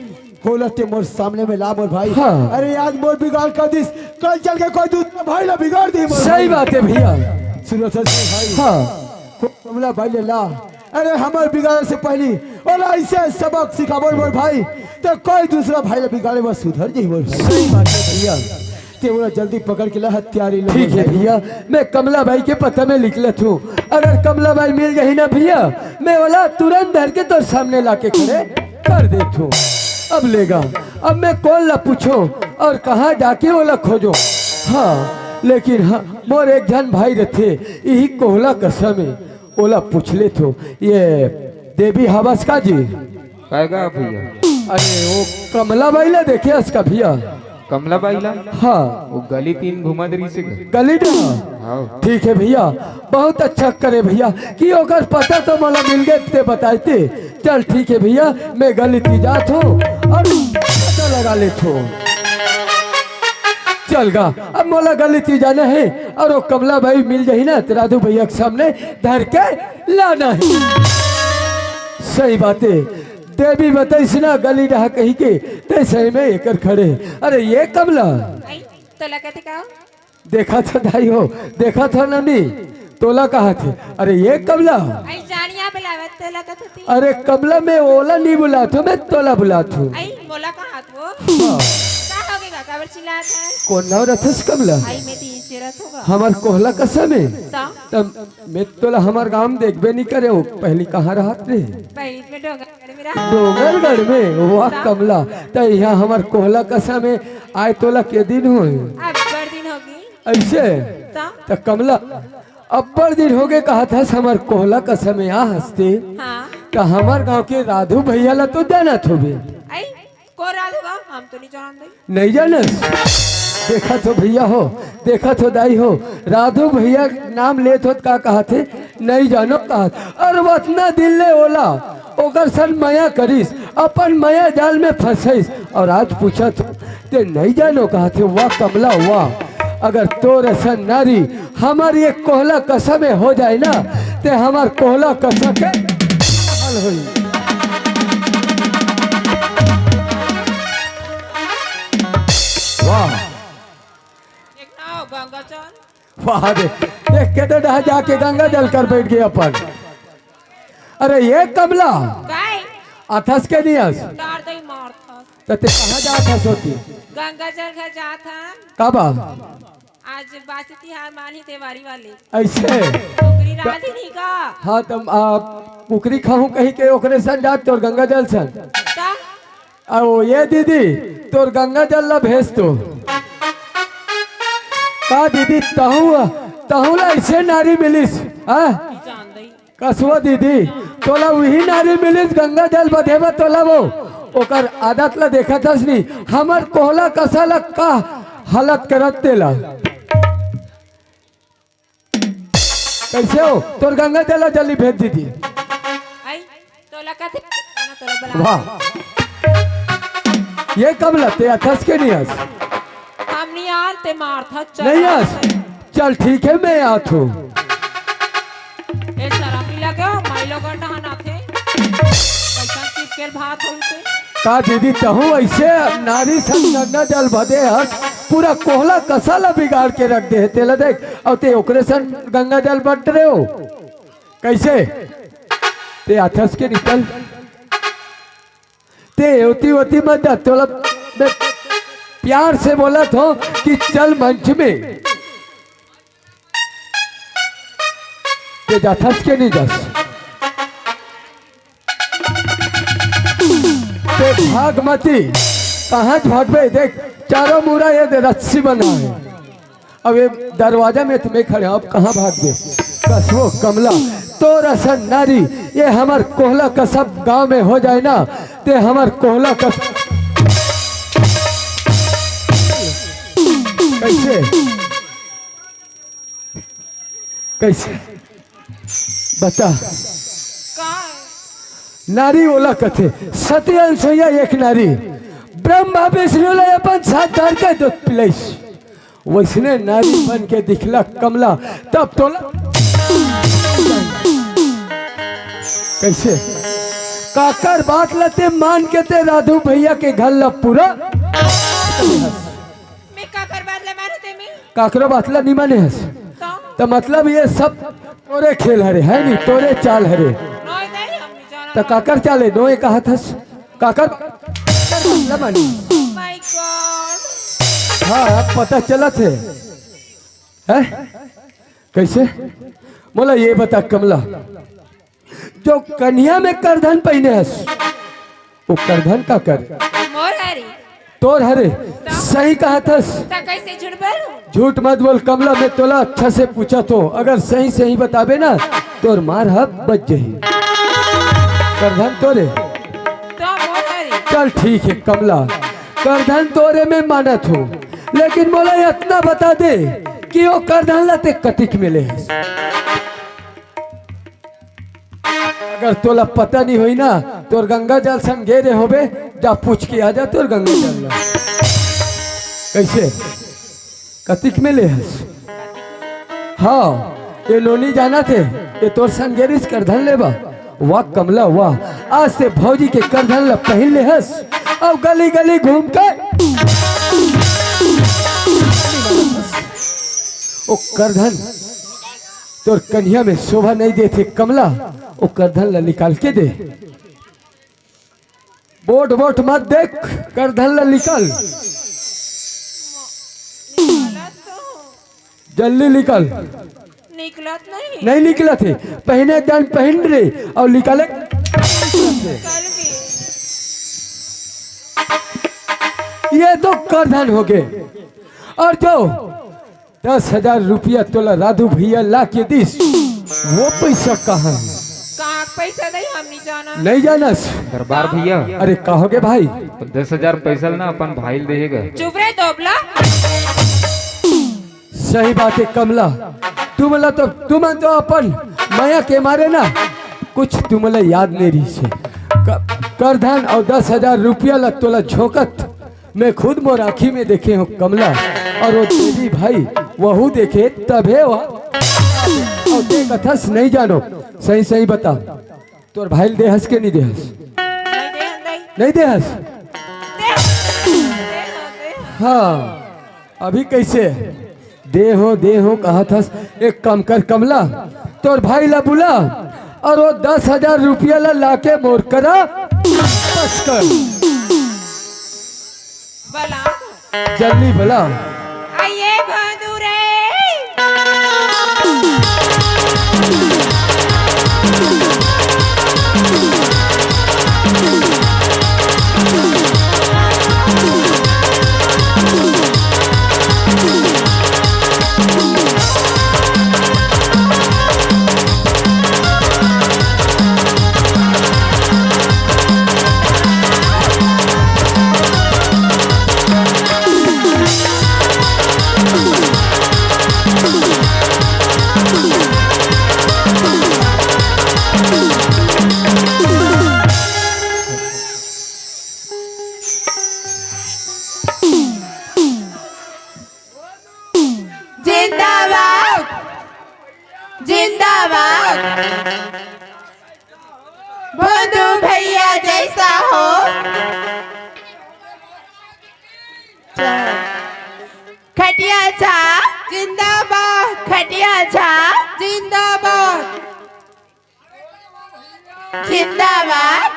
होला तैं मोर सामने में ला मोर भाई। हाँ। अरे आज मोर बिगाड़ कर दिस, कल चल के कोई दूसरा भाई ला बिगाड़ दी मोर सही भाई। बात है भैया। सुनो सर भाई। हाँ। को कमला बाई ले ला। अरे हमर बिगाड़े से पहली ओला ऐसे सबक सिखाबो मोर भाई, तो कोई दूसरा भाई ला बिगाड़े में सुधर जाई मोर भाई। सही बात है भैया। तैं ओला जल्दी पकड़ के ला हत्यारी ला ठीक है मोर भाई। भैया, मैं कमला बाई के पता में लिख लेत हूँ। अगर कमला बाई मिल जाही ना भैया, मैं ओला तुरंत धर के तोर सामने ला के खड़े कर देत हूँ। अब लेगा, अब मैं कौन ला पूछो और कहाँ जाके ओला खोजो? हाँ, लेकिन हाँ, मोर एक झन भाई रथे, यही कोहला कसा में, ओला पूछ लेत हो, ये देवी हवस का जी? काय गा भैया? अरे वो कमला बाई ला देखे हस का भैया? कमला बाई ला? हाँ। वो गली तीन घूमत रही से घर। गली डहा? हाँ। ठीक है भैया, बहुत अच्छा करे भैया कि ओकर पता तो मोला मिल गए ते बताइते। चल ठीक है भैया, मैं गली ती जात हूँ और पता लगा लेत हूँ। चल गा, अब मोला गली ती जाना है और वो कमला बाई मिल जाही ना, तो राजू भैया के सामने धर के लाना है। सही बात है, देवी बताइस ना गली डहा कही के, ते सही में एकर खड़े। अरे ये कमला। आई, तोला कथे का? देखा था दाई हो, देखा था ननी, तोला कहा थे। अरे ये कमला। आई जानिया बुलावत तोला कथे। अरे कमला, मैं ओला नहीं बुलात हूँ, मैं तोला बुलात हूँ। आई मोला कहा वो? हाँ। का हो गया, काबर चिल्लात है? कौन नाव रथस कमला? आई मैं तीन से रथ होगा। हमार कोहला कसम है। ता? तब मैं तोला हमार गांव में देखबे नहीं करे हो, पहली कहाँ रहत रहे? पहली में डोंगरगढ़ में रहा। डोंगरगढ़ में? वाह ता? कमला, त यहाँ हमार कोहला कसम है, आए तोला के दिन होए? अब बड़ दिन होगी। ऐसे? त? त कमला, अब्बड़ दिन होगे कहत हस, हमर कोहला कसम ए आ हस्ती। हाँ। त हमर गांव के राधू भैया ला तो जानत होबे। आई, को राधू बा? हम तो नहीं जानते। नहीं जानस? देखत हो भैया हो, देखत हो दाई हो, राधू भैया नाम लेत होत का कहत हे, नहीं जानो कहत। अउ अतना दिन ले ओला ओकर सन मया करिस, अपन मया जाल में फंसइस, अउ आज पूछत हो, ते नहीं जानो कहत हे। वाह कमला वाह, अगर तोर असन नारी हमर ये कोहला कसम ए हो जाए ना, ते हमर कोहला कसम के हाल होई। वाह। देखना हो गंगा जल। वाह रे, देख के तो डहा जाके गंगा जल कर बैठ गए अपन। अरे ये कमला, काय? अथस के नहीं अस? डार दई मारथस। त ते कहाँ जात हस होती? गंगा जल घर जात हन। का बा? आज बासी तिहार मानही देवारी वाले। ऐसे? कुकरी रांधी नहीं का? हाँ, त आ, कुकरी खाहूं कही के ओकरे सन जात तोर गंगा जल सन। त? अउ ये दीदी, तोर गंगा जल ला भेज तो। का दीदी, तहूं, तहूं ला ऐसे नारी मिलिस, हाँ? जान दई। कसवो दीदी, तोला उही नारी मिलिस गंगा जल बधे बर तोला वो। ओकर आदत ला देखत हस नी, हमर कोहला कसा ला का हालत करत तेला। कैसे हो? तोर गंगा जल ला जल्दी भेज दीदी। आई, तोला कथे, ना तोला बुला। वाह। ये कमला, ते अथस के नहीं अस? हम नहीं आन, ते मारथा, चल। नहीं अस? चल ठीक है, मैं आत हूँ। ए, शरम नहीं लगे हो? माई लोगन डहान आथे। कैसन चिपकेल भात होई ते? का दीदी, तहूँ ऐसे नारी संग गंगा जल बधे हस, पूरा कोहला कसा ला बिगाड़ के रख दे हे, तेला देख, अउ ते ओकरे संग गंगा जल बट रहे हो, कैसे? ते अथस के निकल। ते ओती ओती मत जा, तोला मैं प्यार से बोलत हो कि चल मंच में। ते जाथस के नहीं जास? ते भाग मती, कहाँ भागबे? देख, चारों मुड़ा ये दे रस्सी बना है। अब ये दरवाजा में तुम्हें खड़े, अब कहाँ भाग दे? कसवो कमला, तोर असन नारी, ये हमर कोहला कसब गांव में हो जाए ना, ते हमर कोहला कस-, कैसे? कैसे? बता। का? नारी ओला कथे, सती अनसुईया एक नारी, ब्रह्मा विष्णु ला अपन साथ धर के दूध पिलाइस। वैसने नारी बन के दिखला कमला, तब तोला कैसे? काकर बात ला ते मान के ते राधू भैया के घर ला पूरा मैं काकर बात ला मानू ते में? काकरो बात ला नहीं माने हस? तो? तो मतलब ये सब तोरे खेल हरे, है नी? तोरे चाल हरे। नोय दे, हम नहीं जाना तो ना। काकर चाले, नोय कहत हस? काकर, काकर बात ला माने। Oh my God। हाँ, पता चलत हे। हैं? कैसे? मोला ये बता कमला, जो कनिया में करधन पहिने हस, वो करधन काकर? मोर हरे। तोर हरे। त? सही कहत हस। त कैसे झूठ बोलूं? झूठ मत बोल कमला, मैं तोला अच्छा से पूछत हों, अगर सही सही बताबे ना, तोर मार ह बच जही। करधन तोरे? त मोर हरे। चल ठीक है कमला, करधन तोरे मैं मानत हों, लेकिन मोला इतना बता दे कि वो करधन ला ते कतिक में ले हस। अगर तोला पता नहीं होई ना, तोर गंगा जल संग गे रे होबे, जा पूछ के आ जा तोर गंगा जल ला। कैसे? कतिक में ले हस? हाँ, ये नोनी जाना थे, ये तोर संग गे रिस करधन लेबा। वाह कमला वाह, आज से भौजी के करधन ला पहिन ले हस, अब गली गली घूम के ओ करधन तोर कनिया में शोभा नहीं देथे कमला, ओ करधन ला निकाल के दे। बोट बोट मत देख, करधन ला निकाल। निकलत तो। जल्दी निकल। निकलत नहीं। नहीं निकलत हे, पहिने जान पहिन रे अउ निकाले। निकल गई। ये तो करधन हो गए। अउ जो दस हजार रुपया तोला राधू भैया ला के दिस, वो पैसा कहाँ है? कहाँ के पैसा दई, हम नहीं जाना। नहीं जानस? दरबार भैया। अरे, का होगे भाई? तो दस हजार पैसा ना अपन भाई ल देहेगा। चुप रे दोबला। सही बात है कमला, तुमला तो, तुमन तो अपन मया के मारे ना कुछ तुमला याद नहीं रही से। क-, करधन और दस हजार रुपया ला तोला झोंकत मैं खुद मोर आँखी में देखे हूँ कमला, और वो देवी भाई वहू देखे तभे वह। और ते कथस नहीं जानो, सही सही बता, तोर भाई ल देहस के नहीं देहस? नहीं दे, नहीं। नहीं देहस? दे, दे, दे। हाँ, अभी कैसे? दे हो, दे हो, कहा थस। एक काम कर कमला, तोर भाई ला बुला और वो दस हजार रुपया ला लाके मोर करा बस कर। बला। जल्दी बला। आइए भोंदू रे। जिंदाबाद, जिंदाबाद। भोंदू भैया जैसा हो। खटिया छाप जिंदाबाद, खटिया छाप जिंदाबाद, जिंदाबाद।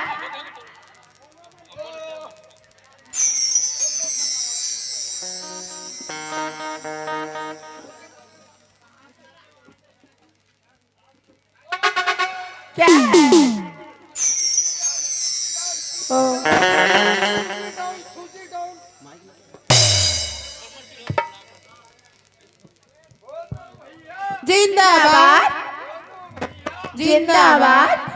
क्या? ओ। जिंदाबाद, जिंदाबाद।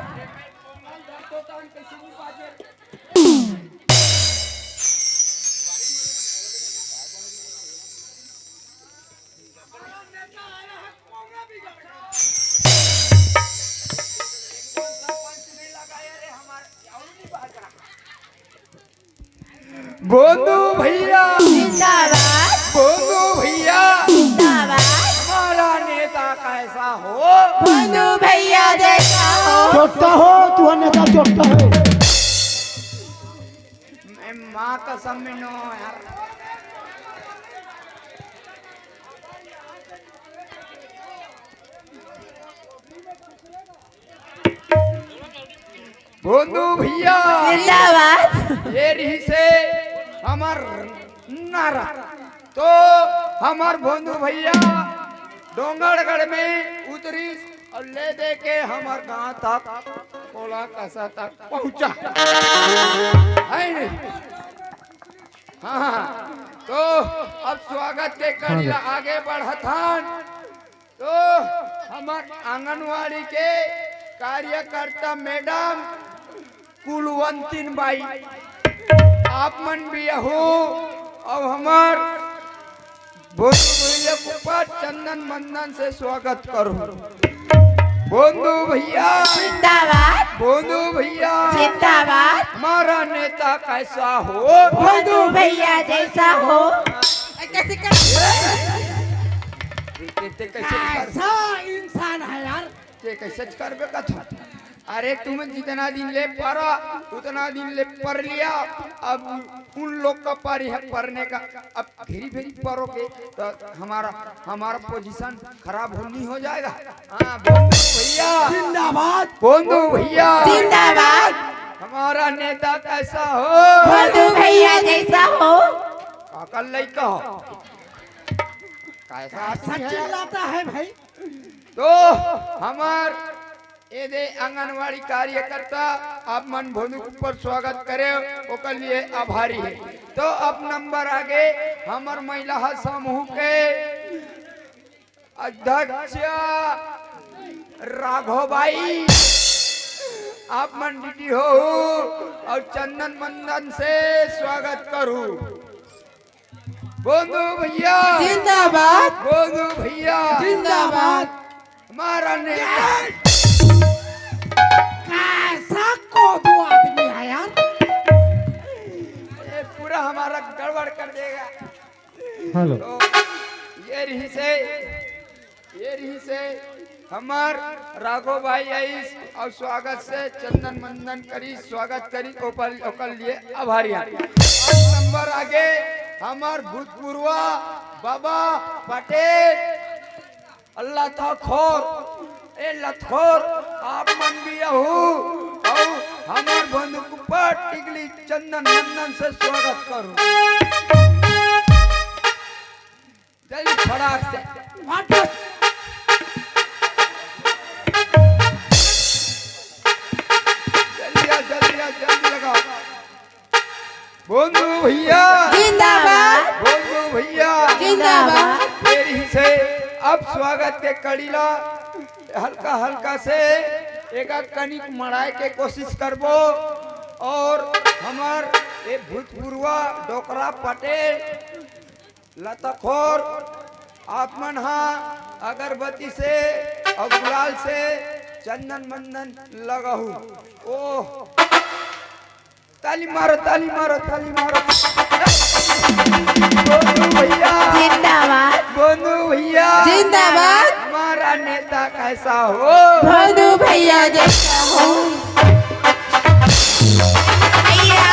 भोंदू भैया, जिंदाबाद। भोंदू भैया, जिंदाबाद। हमारा नेता कैसा हो? भोंदू भैया जैसा हो। चोट्टा हो, तू नेता चोट्टा हो। मैं माँ कसम में नो यार। भोंदू भैया, जिंदाबाद। ये रहिसे हमर नारा। तो हमर भोंदू भैया डोंगरगढ़ में उतरिस और ले दे के हमर गांव तक, कोला कसा तक पहुंचा। है नहीं? हाँ, हाँ। तो अब स्वागत के कड़ी ला आगे बढ़त हन। तो हमर आंगनवाड़ी के कार्यकर्ता मैडम कुलवंतिन बाई, आप मन भी हो, अब हमर भोंदू भैया के ऊपर चंदन मंदन से स्वागत करो। भोंदू भैया, जिंदाबाद। भोंदू भैया, जिंदाबाद। हमारा नेता कैसा हो? भोंदू भैया जैसा हो। ए, कैसे कर? ते, ते कैसे कर? ऐसा इंसान है यार। ते कैसे करबे कथो? अरे, तुम जितना दिन ले पढ़ा, उतना दिन ले पढ़ लिया। अब उन लोग का पारी है पढ़ने का। अब फिर फिर पढ़ोगे तो हमारा, हमारा पोजीशन खराब हो, नहीं हो जाएगा? हाँ, भोंदू भैया। जिंदाबाद। भोंदू भैया। जिंदाबाद। हमारा नेता कैसा हो? भोंदू भैया जैसा हो। काका लइका हो। कैसा आदमी है? चिल्लाता है भाई। तो हमार ए दे आंगनवाड़ी कार्यकर्ता, आप मन भोंदू के ऊपर स्वागत करे, ओकर लिए आभारी है। तो अब नंबर आगे हमर महिला ह समूह के अध्यक्ष राघव भाई, आप मन डीडी हो और चंदन मंदन से स्वागत करू। बोंदू भैया जिंदाबाद। बोंदू भैया जिंदाबाद। हमारा नेता कैसा कोदू आदमी है यार। ये पूरा हमारा गड़बड़ कर देगा। हेलो। तो ये रही से, ये रही से हमार राघो भाई आइस और स्वागत से चंदन मंदन करी, स्वागत करी, ओपर, ओकर लिए आभारी हन। अब नंबर आगे हमार भूतपूर्वा बाबा पटेल, अल्लाह था खोर, ए लतखोर, आप मन भी आहू, और हमार बंधु कुप्पा टिकली चंदन मंदन से स्वागत करू। जल्दी फटाक से। जल्दी आ, जल्दी आ, जल्दी लगाओ। बोंदू भैया जिंदाबाद। बोंदू भैया जिंदाबाद। तेरी से अब स्वागत के कड़ी ला हल्का हल्का से एका कनिक मड़ाए के कोशिश करबो। और हमार ए भूतपूर्वा डोकरा पटेल लताखोर, आप मन हा अगरबत्ती से और गुलाल से चंदन मंदन लगाहू। ओह, ताली मारो, ताली मारो, ताली मारो। बोंदू भैया जिंदाबाद। बोंदू भैया जिंदाबाद। हमारा नेता कैसा हो? बोंदू भैया जैसा हो। भैया।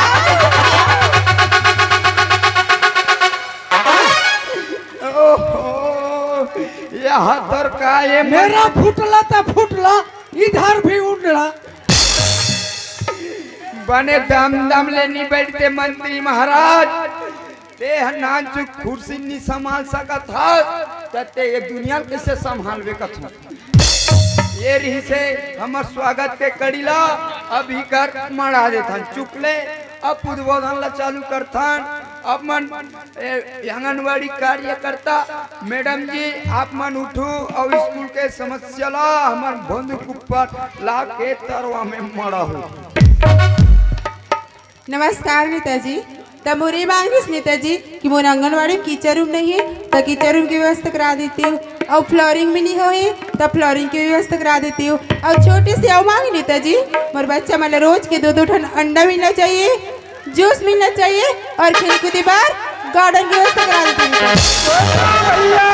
ओहो, यह तर का ये मेरा फुटला त फुटला, इधर भी उंडला। बने दम दम ले नी बैठते मंत्री महाराज, ते ह नानचुक कुर्सी नी संभाल सकत हस, त ते ये दुनिया ल कैसे संभालबे कथू? ये रही से हमर स्वागत के कड़ी ला अभी कर मड़ा देथन। चुकले अब उद्बोधन ला चालू करथन। अब मन ए, आंगनवाड़ी कार्यकर्ता मैडम जी, आप मन उठू और स्कूल के समस्या ला हमर बंदूक ऊपर ला के तरवा में मड़ाहू। नमस्कार नेताजी, त मोरी मांग रहिस नेताजी कि मोर आंगनवाड़ी में कीचड़ रूम नहीं है, त कीचड़ रूम की व्यवस्था करा देती हूँ, और फ्लोरिंग भी नहीं होही, त फ्लोरिंग की व्यवस्था करा देती हूँ, और छोटी सी और मांग नेताजी, मोर बच्चा मन ला रोज के दो दो ठन अंडा मिलना चाहिए, जूस मिलना चाहिए और खेलकूदी बर गार्डन की व्यवस्था करा देती हूँ। भैया,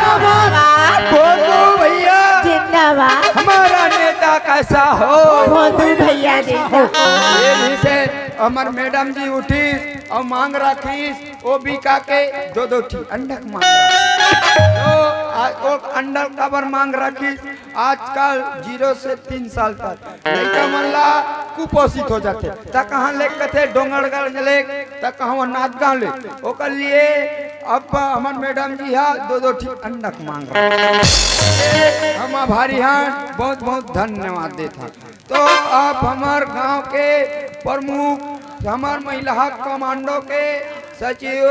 जिंदाबाद। बोंदू भैया जिंदाबाद। हमारा नेता कैसा हो? बोंदू भैया जैसा हो। ये भी से हमार मैडम जी उठी और मांग रखी, वो भी का के दो दो ठी अंडा के मांग रखी। तो आ, वो अंडा काबर मांग रखी? आजकल जीरो से तीन साल तक लइका मन ला कुपोषित हो जाथे। त कहाँ ले कथे डोंगरगढ़ ले, त कहाँ नांदगांव ले। ओकर लिए अब हमर मैडम जी हा दो दो ठी अंडा के मांग रहा। हम आभारी हन, बहुत बहुत धन्यवाद देत हन। तो आप हमर गांव के प्रमुख, हमर महिला कमांडो के सचिव,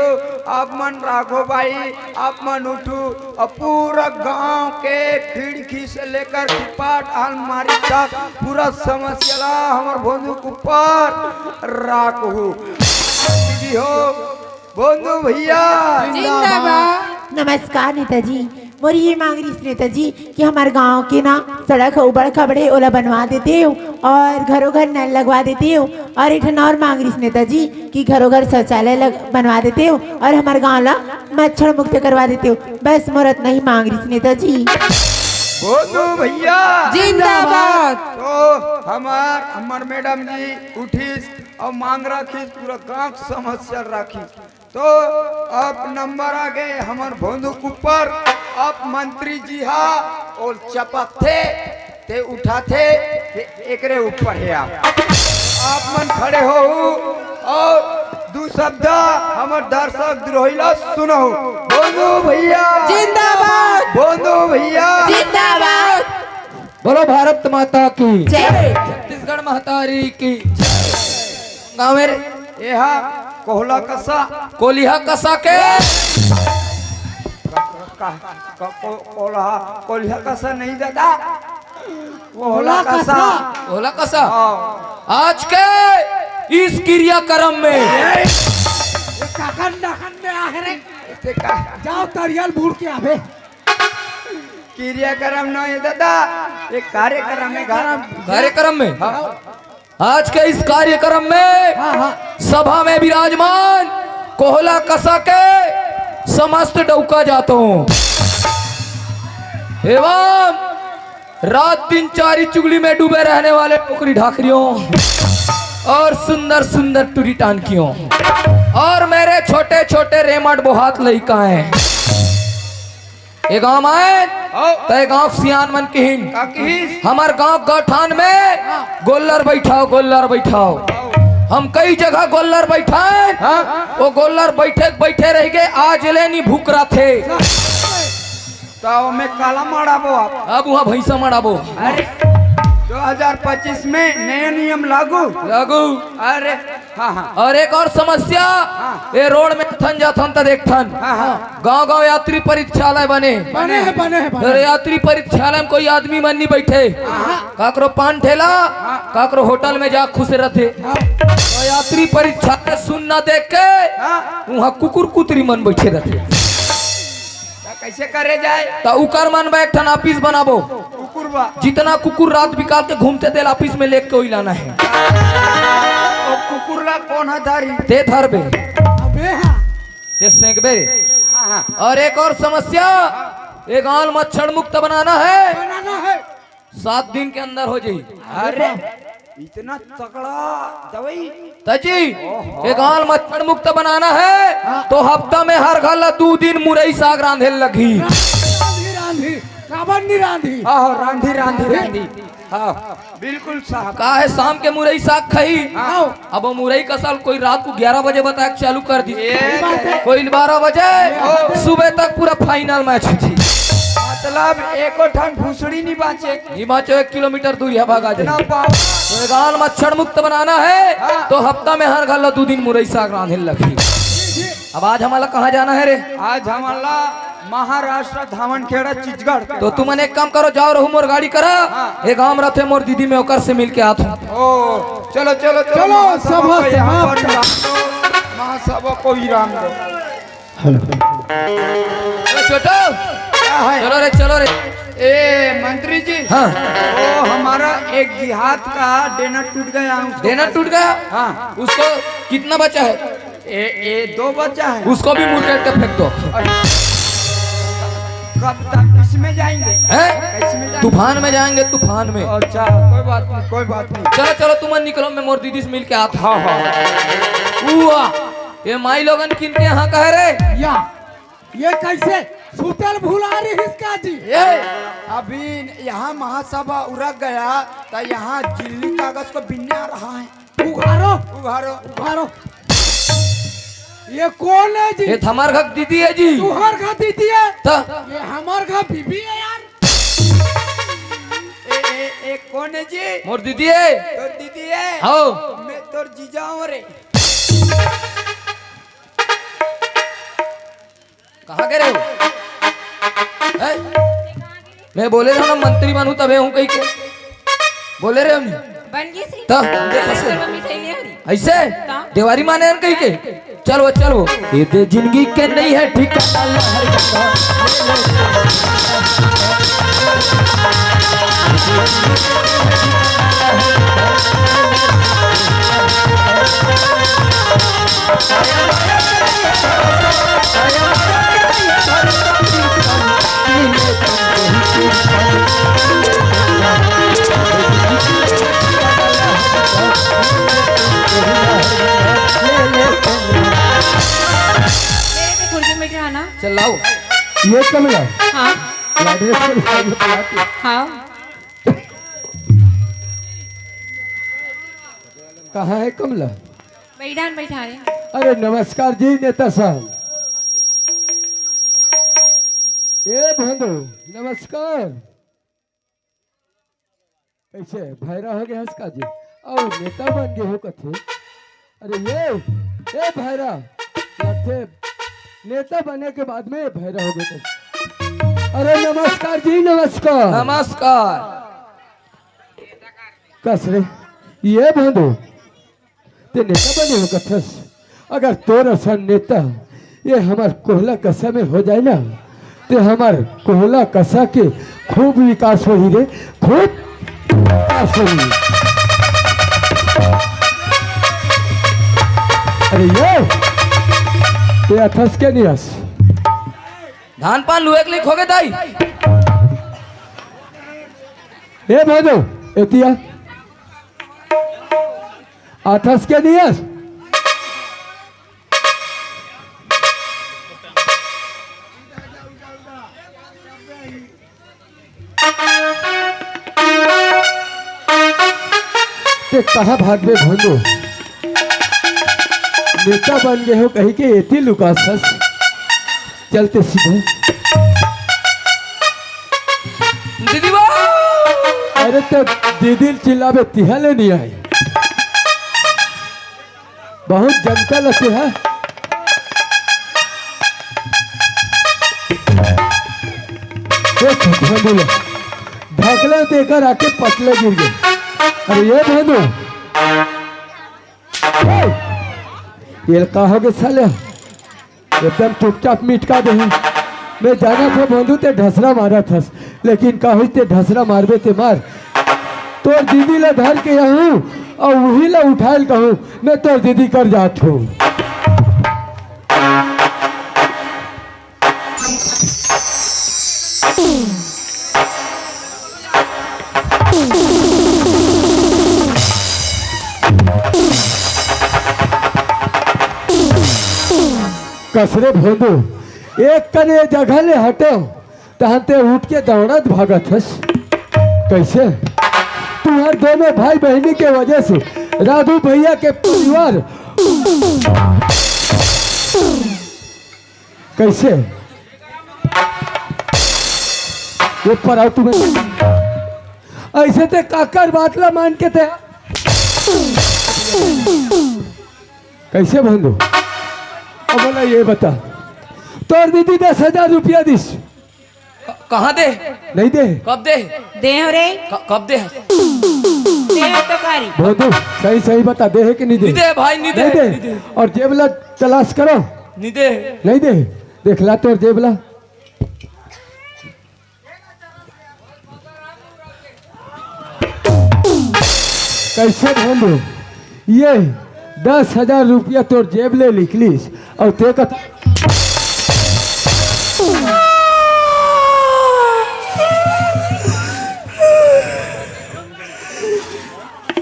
आप मन राघो भाई, आप मन उठू, और पूरा गांव के खिड़की से लेकर फुटपाथ, अलमारी तक पूरा समस्या ला हमर बंदूक ऊपर राखहू। दीदी हो, बंदू भैया। जिंदाबाद। नमस्कार नेताजी, मोर ये मांग रहिस नेताजी कि हमर गांव के ना सड़क ह उबड़ खबड़े, ओला बनवा देतेव और घरों घर नल लगवा देतेव। और एक ठन और मांग रहिस नेताजी कि घरों घर शौचालय लग, बनवा देतेव और हमर गांव ला मच्छर मुक्त करवा देतेव। बस मोर अतना ही मांग रहिस नेताजी। बोंदू भैया जिंदाबाद। तो हमार, हमर मैडम जी उठिस और मांग रखिस, पूरा गांव के समस्या रखिस। तो अब नंबर आ गए हमर बंदूक ऊपर। अब मंत्री जी हा और चपकथे, ते उठाथे, ते एकरे ऊपर है आप। आप मन खड़े हो और दू शब्द हमर दर्शक द्रोही ला सुनाओ। बंदू भैया जिंदाबाद। बंदू भैया जिंदाबाद। बोलो भारत माता की जय। छत्तीसगढ़ महतारी की जय। गाँव रे। एहा कोहला कसा। कोलिहा कसा के। को-, को-, कोल्हा, कोल्हा कसा नहीं दादा, कोल्हा कसा। कोल्हा कसा। हाँ। आज के इस क्रियाक्रम में ये काकन डाकन में आहे रे। ते का? जाओ तरियल बूड़ के आवे। क्रियाक्रम नहीं दादा, एक कार्यक्रम है। कार्यक्रम में। हाँ। आज के इस कार्यक्रम में हाँ, हाँ। सभा में विराजमान कोहला कसा के समस्त डौका जातों एवं रात दिन चारी चुगली में डूबे रहने वाले नौकरी ढाकरियों और सुंदर सुंदर टुरी टानकियों और मेरे छोटे छोटे रेमट बोहात लइकाएं। ए गांव आए, आओ। त ए गांव के सियान मन किहिन। का किहिस? हमर गांव गौठान में गोल्लर बैठाओ, गोल्लर बैठाओ। हम कई जगह गोल्लर बैठाएन, हाँ। वो गोल्लर बैठे, बैठे रह गए, आज ले नी भूख रहा थे। त ओमे काला मड़ाबो आप? अब वहाँ भैंसा मड़ाबो। अरे, दो हज़ार पच्चीस में नया नियम लागू। लागू। अरे, हाँ, हाँ। और एक और समस्या, हाँ। ये रोड में थन जाथन त देखथन। हाँ, हाँ। गांव गांव यात्री परीक्षालय बने। बने है, बने है, बने अरे है। यात्री परीक्षालय में कोई आदमी मन नहीं बैठे। हाँ। काकरो पान ठेला, हाँ। काकरो होटल में जा खुश रहते। हाँ। तो यात्री परीक्षालय सुन ना देख के हाँ। वहाँ कुकुर कुतरी मन बैठे रहते। त कैसे करे जाए? त उकर मन बा एक ठन ऑफिस बनाबो। कुकुर बा। जितना कुकुर रात बिकाल के घूमते तेला ऑफिस में लेके कोई लाना है। ओ कुकुर ला कौन ह धारी? ते धरबे। अबे हाँ। ते सेंकबे रे। हाँ, हाँ। और एक और समस्या, ये गांव मच्छर मुक्त बनाना है। बनाना है। सात दिन के अंदर हो जाई। अरे, इतना तगड़ा दवाई। तजी, ओहो। ये गांव मच्छर मुक्त बनाना है, हाँ। तो हफ्ता में हर घर ला दू दिन मुरई साग रांधे लगही। रांधी, रांधी, काबर नी रांधी? आहो, रांधी, रांधी, रांधी। हाँ, बिल्कुल साहब। का है, शाम के मुरई साग खाई? हाँ। अब वो मुरई कसल कोई रात को ग्यारह बजे बताए के चालू कर दी। ये बात है। कोई बारह बजे, हाँ। सुबह तक पूरा फाइनल मैच हो जी। मतलब एको ठन भूसड़ी नहीं बांचे। नहीं बांचो, एक किलोमीटर दूर है, भागा जाए। इतना पावर। तो गांव मच्छर मुक्त बनाना है, हाँ। तो हफ्ता में हर घर ला दू दिन मुरई साग रांधे लगी। अब आज हमला कहाँ जाना है रे? आज हमला महाराष्ट्र धावनखेड़ा चिचगढ़ के तो पास। तुमन एक काम करो, जाओ रहू मोर गाड़ी करा, हाँ। एक गांव रथे मोर दीदी में ओकर से मिल के आत हूँ। ओ, चलो, चलो, चलो, चलो, महासभा सभा को यहाँ समाप्त। पर मिला दो, महासभा को विराम दो। हेलो। ए, छोटू, क्या है? चलो रे, चलो रे। ए, मंत्री जी, हाँ। वो हमारा एक जिहाद का डेना टूट गया, उसको डेना टूट गया? हाँ। उसको कितना बचा है? ए, ए, दो बचा है। उसको भी मुरकेट के फेंक दो। कब तक, किस में जाएंगे? हैं? किस में जाएंगे? तूफान में जाएंगे, तूफान में। अच्छा, कोई बात नहीं, कोई बात नहीं। चलो, चलो, तुम निकलो, मैं मोर दीदी से मिल के आता हूँ। हाँ, हाँ। हुआ। ये माई लोगन किनके यहाँ कहे रे? या, ये कैसे? सुतल भुला रही इसका जी। ये अभी यहाँ महासभा उरक गया, तो यहाँ जिल्ली कागज को बिन्ने आ रहा है। उघारो। उघारो। उघारो। ये कौन है जी? ये तो हमार घर दीदी है जी। तुहार घर दीदी है? तो? ये हमार घर बीबी है यार। ए, ए, ए, कौन है जी? मोर दीदी है। तोर दीदी है? हाँ। मैं तोर जीजा हूँ रे। कहाँ गे रहे हो? हैं? मैं बोले रहा ना मंत्री बनू तबे हूँ कही के। बोले रहे हम। बन गई सी। तब? तेरे घर में मिठाई ले आ रही। ऐसे? तब? देवारी माने हन कही के। चल वो, चल वो। ये दे जिंदगी के नहीं है ठिकाना। मेरे से खुर्सी में बैठा ना। चल लाओ। ये कमला। हाँ। लाडले से लाडले बुलाती। हाँ। कहाँ है कमला? बैठान बैठान। अरे नमस्कार जी नेता साहब। ए भंडो, नमस्कार। कैसे भैरा हो गया हंस का जी? और नेता बन गए हो कथे? अरे ये, ए भैरा, लठे नेता बने के बाद में भैरा हो गए कथे। अरे नमस्कार जी, नमस्कार। नमस्कार। कस रे, ये भोंदू, ते नेता बने हो कथस? अगर तोर असन नेता ये हमर कोहला कसा में हो जाए ना, ते हमर कोहला कसा के खूब विकास होही रे, खूब विकास होही। अरे ये, ते अथस के नहीं अस? धान पान लुए के लिए खोगे दाई। ए भादो, एतिया। आथस के नियस। ते कहाँ भागबे भोंदू? नेता बन गए हो कहीं के एती लुकास हस। चलते सीधे। दीदी बा। अरे तो दीदी चिल्लाबे तिहा ले नहीं आई। बहुत जनता लगते हैं। देख, भोंदू ले। ढकला तो एकर आके पतले गिर गए। अरे ये भोंदू। ये का हो गए साले? एकदम चुपचाप मिटका दे। मैं जाना था भोंदू ते ढसरा मारा थस, लेकिन का होइस ते ढसरा मारबे ते मार। तोर दीदी ला धर के आहूँ अउ उही ला उठाए ल कहूँ, मैं तोर दीदी कर जात हूँ। कस रे भोंदू, एक कन ए जगह ले हटो, तहन ते उठ के दौड़त भागत हस। कैसे? तुम्हार दोनों भाई बहिनी के वजह से राधू भैया के परिवार कैसे? ये पर आओ तुम्हें। ऐसे ते काकर बात ला मान के ते कैसे भोंदू? अब बोला ये बता, तोर दीदी दस हजार रुपया दिस। क-, कहाँ दे? नहीं दे। कब दे? दे हो रे। क-, कब दे? दे हो तो कारी। भोंदू, सही सही बता, दे है कि नहीं दे? नहीं दे भाई, नहीं दे, नहीं दे। नहीं दे। और जेब ला तलाश करो। नहीं दे। नहीं दे। देख ला तोर जेब ला। कैसे भोंदू? ये दस हजार रुपया तोर जेब ले निकलिस अउ ते कथा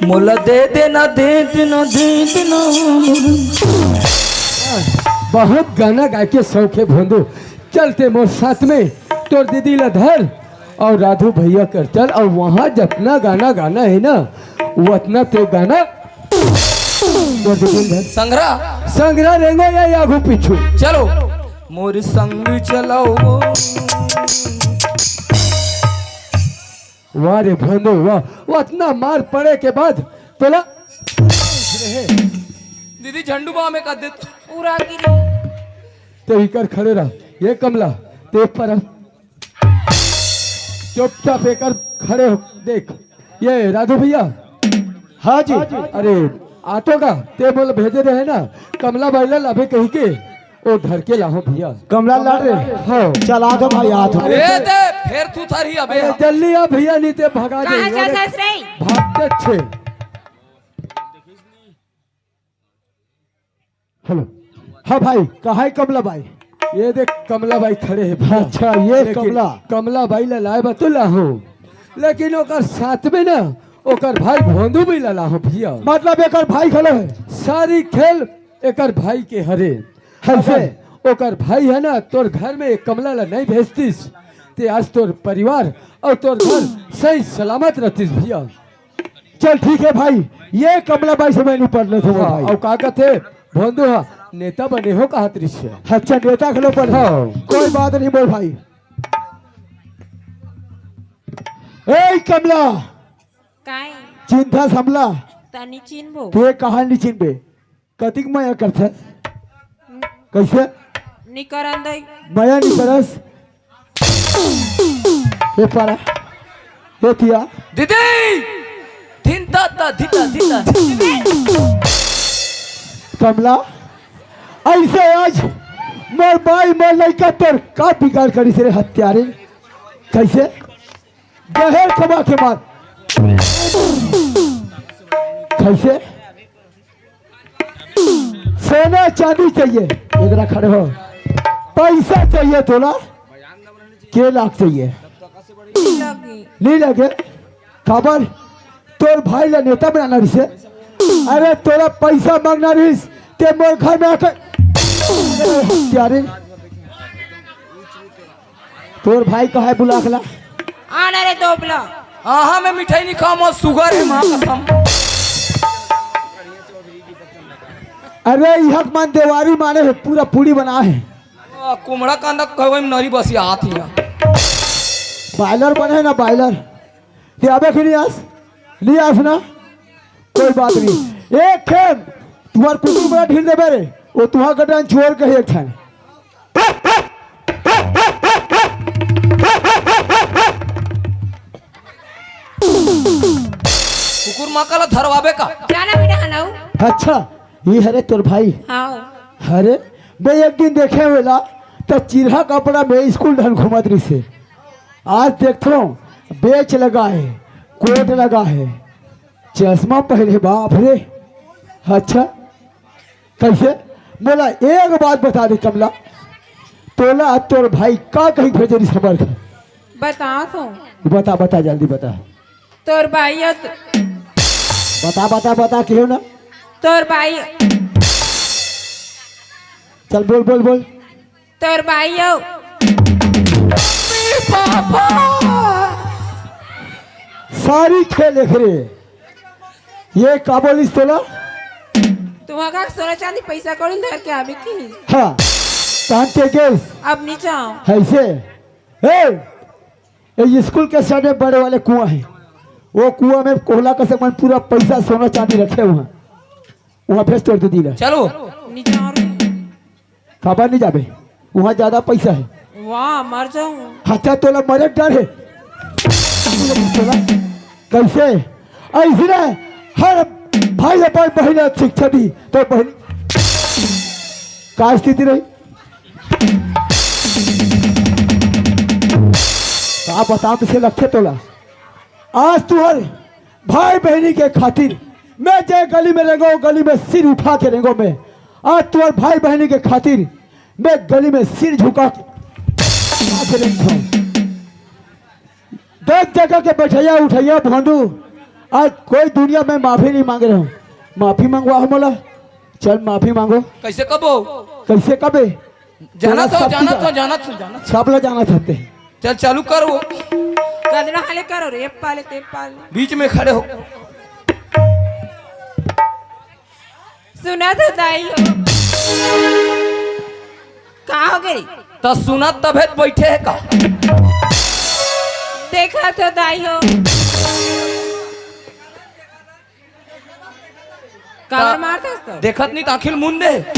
मोला दे देना, दे देना, दे देना। बहुत गाना गाए के शौक है भोंदू। चलते मोर साथ में तोर दीदी ला धर अउ राधू भैया कर चल, अउ वहाँ जतना गाना गाना है ना, वतना ते गाना तोर दीदी ला धर। संगरा। संगरा रेंगो या आगू पीछू। चलो। मोर संग चलाओ। वाह रे भोंदू, वाह। वतना मार पड़े के बाद तोला दीदी झंडू बाम में कर दे। पूरा गिरी। ते इकर खड़े रह। ये कमला, ते पर आ। चुपचाप एकर खड़े हो, देख। ये राधू भैया। हाँ जी। अरे, ऑटो का, ते मोला भेजे रहे ना, कमला बाई ला लाबे कही के, ओ धर के लाहो भैया। कमला ला रे। हाँ। चला दो भाई, आ तो। ए दे, फेर तू थारी अबे। अरे, जल्दी आ भैया, नहीं ते भगा दे। कहाँ जात हस रे? भागते छे। हेलो। हाँ भाई, कहाँ है कमला बाई? ये देख कमला बाई खड़े है भैया। अच्छा, ये लेकिन कमला। कमला बाई ला लाए बा तो लाहो, लेकिन ओकर साथ में ना ओकर भाई भोंदू भी ला लाहो भैया। मतलब एकर भाई खड़े है? सारी खेल एकर भाई के हरे। कैसे? अगर ओकर भाई है ना तोर घर में एक कमला ला नहीं भेजतिस, ते आज तोर परिवार अउ तोर घर सही सलामत रहतिस भैया। चल ठीक है भाई, ये कमला बाई से मैं निपट लेथों हाँ, भाई। अउ का कथे भोंदू हा नेता बने हो कहा दृश्य। अच्छा नेता खलो पर हाँ। कोई बात नहीं मोर भाई। ए कमला। काय? चिंता समला। तनी चिन्हबो। तू कहाँ नहीं चिन्हबे? कतिक मया करथस? कैसे? निकरन दई। मया नहीं करस? ये पारा, ये तिया। दीदी, धिन ता ता धिता धिता। कमला, ऐसे आज मोर बाई मोर लइका तोर का बिगाड़ करिस रे हत्यारिन? कैसे? जहर खवा के मार। कैसे? सोना चांदी चाहिए, इधर खड़े हो। पैसा चाहिए तोला, के लाख चाहिए? नहीं लगे। काबर? तोर भाई ला नेता बनाना रिसे। अरे तोला पैसा मांगना रिस, ते मोर घर में आकर। अरे हत्यारे, तोर भाई कहाँ है बुला के ला? आना रे दोबला। आहा, मैं मिठाई नहीं खाऊं, मोर सुगर है, माँ कसम। अरे इहक मन देवारी माने है, पूरा पूड़ी बना है। आ, कुमड़ा कांदा कहवे में नरी बसियात हिया। बॉयलर बने है ना, बॉयलर। ते आबे कि नहीं आस? नहीं आस ना? कोई बात नहीं। एक खेम, तुम्हार कुकुर बड़ा ढील देबे रे। वो तुम्हार गटन चोर कहे एक ठन। कुकुर माँ का ला धरवाबे का? जाना बेटा, हनाऊ। अच्छा, ये हरे तोर भाई? हाँ। अरे, मैं एक दिन देखे वेला, त चिरहा कपड़ा में स्कूल ढन घूमत रहिसे। आज देखथो, बेच लगा है, कोट लगा है, चश्मा पहने, बाप रे। अच्छा, कैसे? मोला एक बात बता दे कमला, तोला तोर भाई का कहीं भेजे रिस हमर घर? बता तो। बता, बता, जल्दी बता। तोर भाई ह त- बता, बता, बता, कहो ना। तोर भाई। चल, बोल, बोल, बोल। तोर भाई हो। पापा। सारी खेल देख रे। ये का बोलिस तोला? तुहा का सोना चांदी पैसा कौड़ी धर के आवे की? हाँ। कान के गेस। अब नहीं जाओ। ऐसे। ए, ए, स्कूल के सामने बड़े वाले कुआं है, वो कुआं में कोहला का सामान, पूरा पैसा, सोना चांदी रखे हुए हैं, वहाँ भेज तोड़ दे दीला। चलो। नहीं जा रही। काबर नहीं जाबे, वहाँ ज्यादा पैसा है। वाह, मर जाऊं। अच्छा, तोला मरे के डर है। तोला कैसे? ऐसे ना, हर भाई अपन बहन ला शिक्षा दी, तो बहन का स्थिति रही? का बताओ, तुझे लगथे तोला? आज तुहर भाई बहनी के खातिर मैं जे गली में रेंगो, गली में सिर उठा के रेंगो मैं। आज तुहर भाई बहनी के खातिर मैं गली में सिर झुका के, झुका के रेंगथों। दस जगह के बैठैया उठैया भोंडू, आज कोई दुनिया में माफी नहीं मांग रहे हो। माफी मंगवा हो मोला, चल माफी मांगो। कैसे कबो? कैसे कबे? जानत हो, सब जानत हो, जानत हो, जानत हो। सब ला जानत हते। चल, चालू कर वो। कदना हाले करो रे, पाले ते पाले। बीच में खड़े हो। सुनत हो दाई हो। का हो गई? त सुनत तभे त बैठे है का? देखत हो दाई हो। काबर मारथस तो? देखत नहीं त आँखी ल मूंद दे।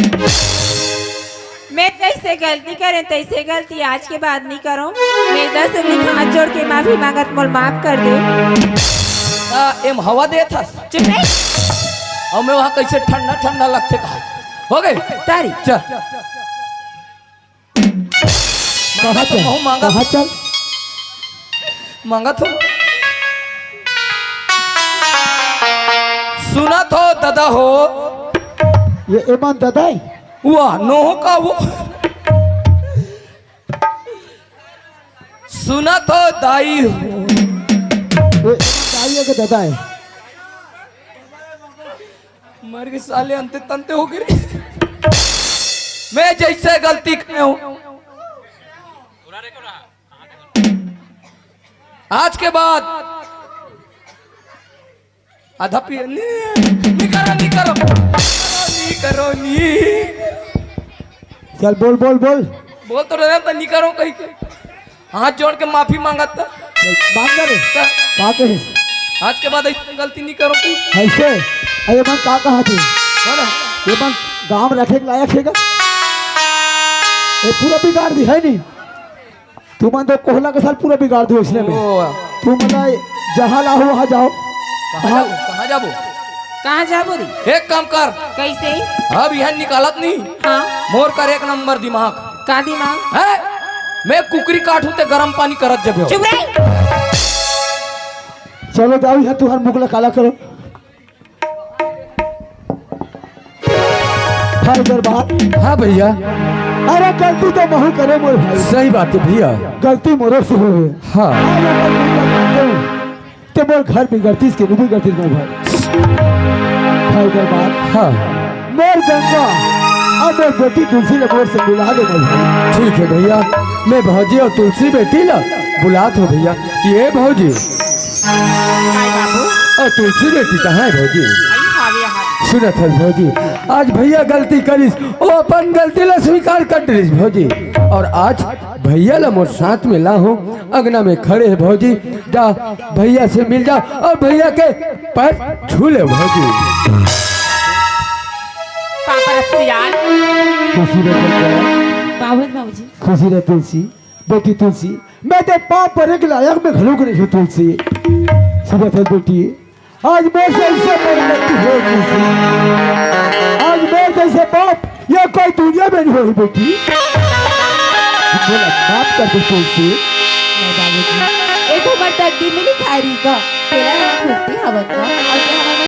मैं जैसे गलती करें तैसे गलती आज के बाद नहीं करो। मैं दस उंगली हाथ जोड़ के माफी मांगत, मोल माफ कर दे। आ, एम हवा देत हस। चुप रह। अउ मैं वहाँ कैसे ठंडा ठंडा लगथे कहा। हो गए? तारी। चल। कहाँ चल? कहूँ मांगा। कहाँ चल? मांगा थो। सुना थो दादा हो। ये एमन दादा है? वाह, नोह का वो। सुना थो दाई हो। ये एमन दाई है कि दादा है? मर गए साले, अंते तंते हो गए। मैं जैसे गलती करे हूँ, आज के बाद आधा पी, नी, नी करो, नी करो, नी करो, नी। चल, बोल, बोल, बोल। बोल तो रहे, तो नी करो कहीं के। हाथ जोड़ के माफी मांगत था। मांग ना रे। का? का कहे? आज के बाद ऐसी गलती नहीं करो तू। ऐसे? अरे मन का कहा थे? बोलो। ये मन गांव रखे के लायक है का? ये पूरा बिगाड़ दी है नहीं? तुमन तो कोहला के साथ पूरा बिगाड़ दियो इसने में। ओ। तुमन ला जहाँ लाहू वहाँ जाओ। कहाँ जाबो? कहाँ जाबो? कहाँ जाबो रे? एक काम कर। कैसे? अब यहाँ निकालत नहीं। हाँ। मोर कर एक नंबर दिमाग। का दिमाग? है? मैं कुकरी काटू ते गरम पानी करत जबे। चुप रहे। चलो जाओ, यहाँ तुहार मुख ला काला करो। भाई दरबार। हाँ भैया। अरे गलती तो महू करे मोर भाई। सही बात है भैया। गलती मोरे से होय हे। हाँ। आज अगर मैं गलती करूँ, तो मोर घर बिगड़तीस के नहीं बिगड़तीस मोर भाई। भाई दरबार। हाँ। मोर गंगा और मोर बेटी तुलसी ला मोर से मिला दे मोर भाई। ठीक है भैया, मैं भौजी और तुलसी बेटी ला बुलात हूँ भैया। ये भौजी। काय बाबू? और तुलसी बेटी कहाँ है भौजी? आई हावे हाथ। सुनत हस भौजी, आज भैया गलती करिस, वो अपन गलती ला स्वीकार कर दिस भौजी। और आज भैया ला मोर साथ में लाहूँ, अंगना में खड़े है भौजी, जा भैया से मिल जा और भैया के पैर छू ले भौजी। पापा रसियान। खुशी रह तुलसी। बाबूजी। खुशी रह तुलसी। बेटी तुलसी, मैं ते पाँव परे के लायक में घलो नहीं हूँ तुलसी। सुनत हस बेटी, आज मोर से ऐसे बड़ी गलती हो तुलसी। आज मोर जैसे पाप ये कोई दुनिया में नहीं होई बेटी। मोला माफ कर दे तुलसी। नहीं बाबूजी, ये तो हमर तकदीर में लिखाय रहिस गा। तेला हम खुद भी हवन गा। और ये हमर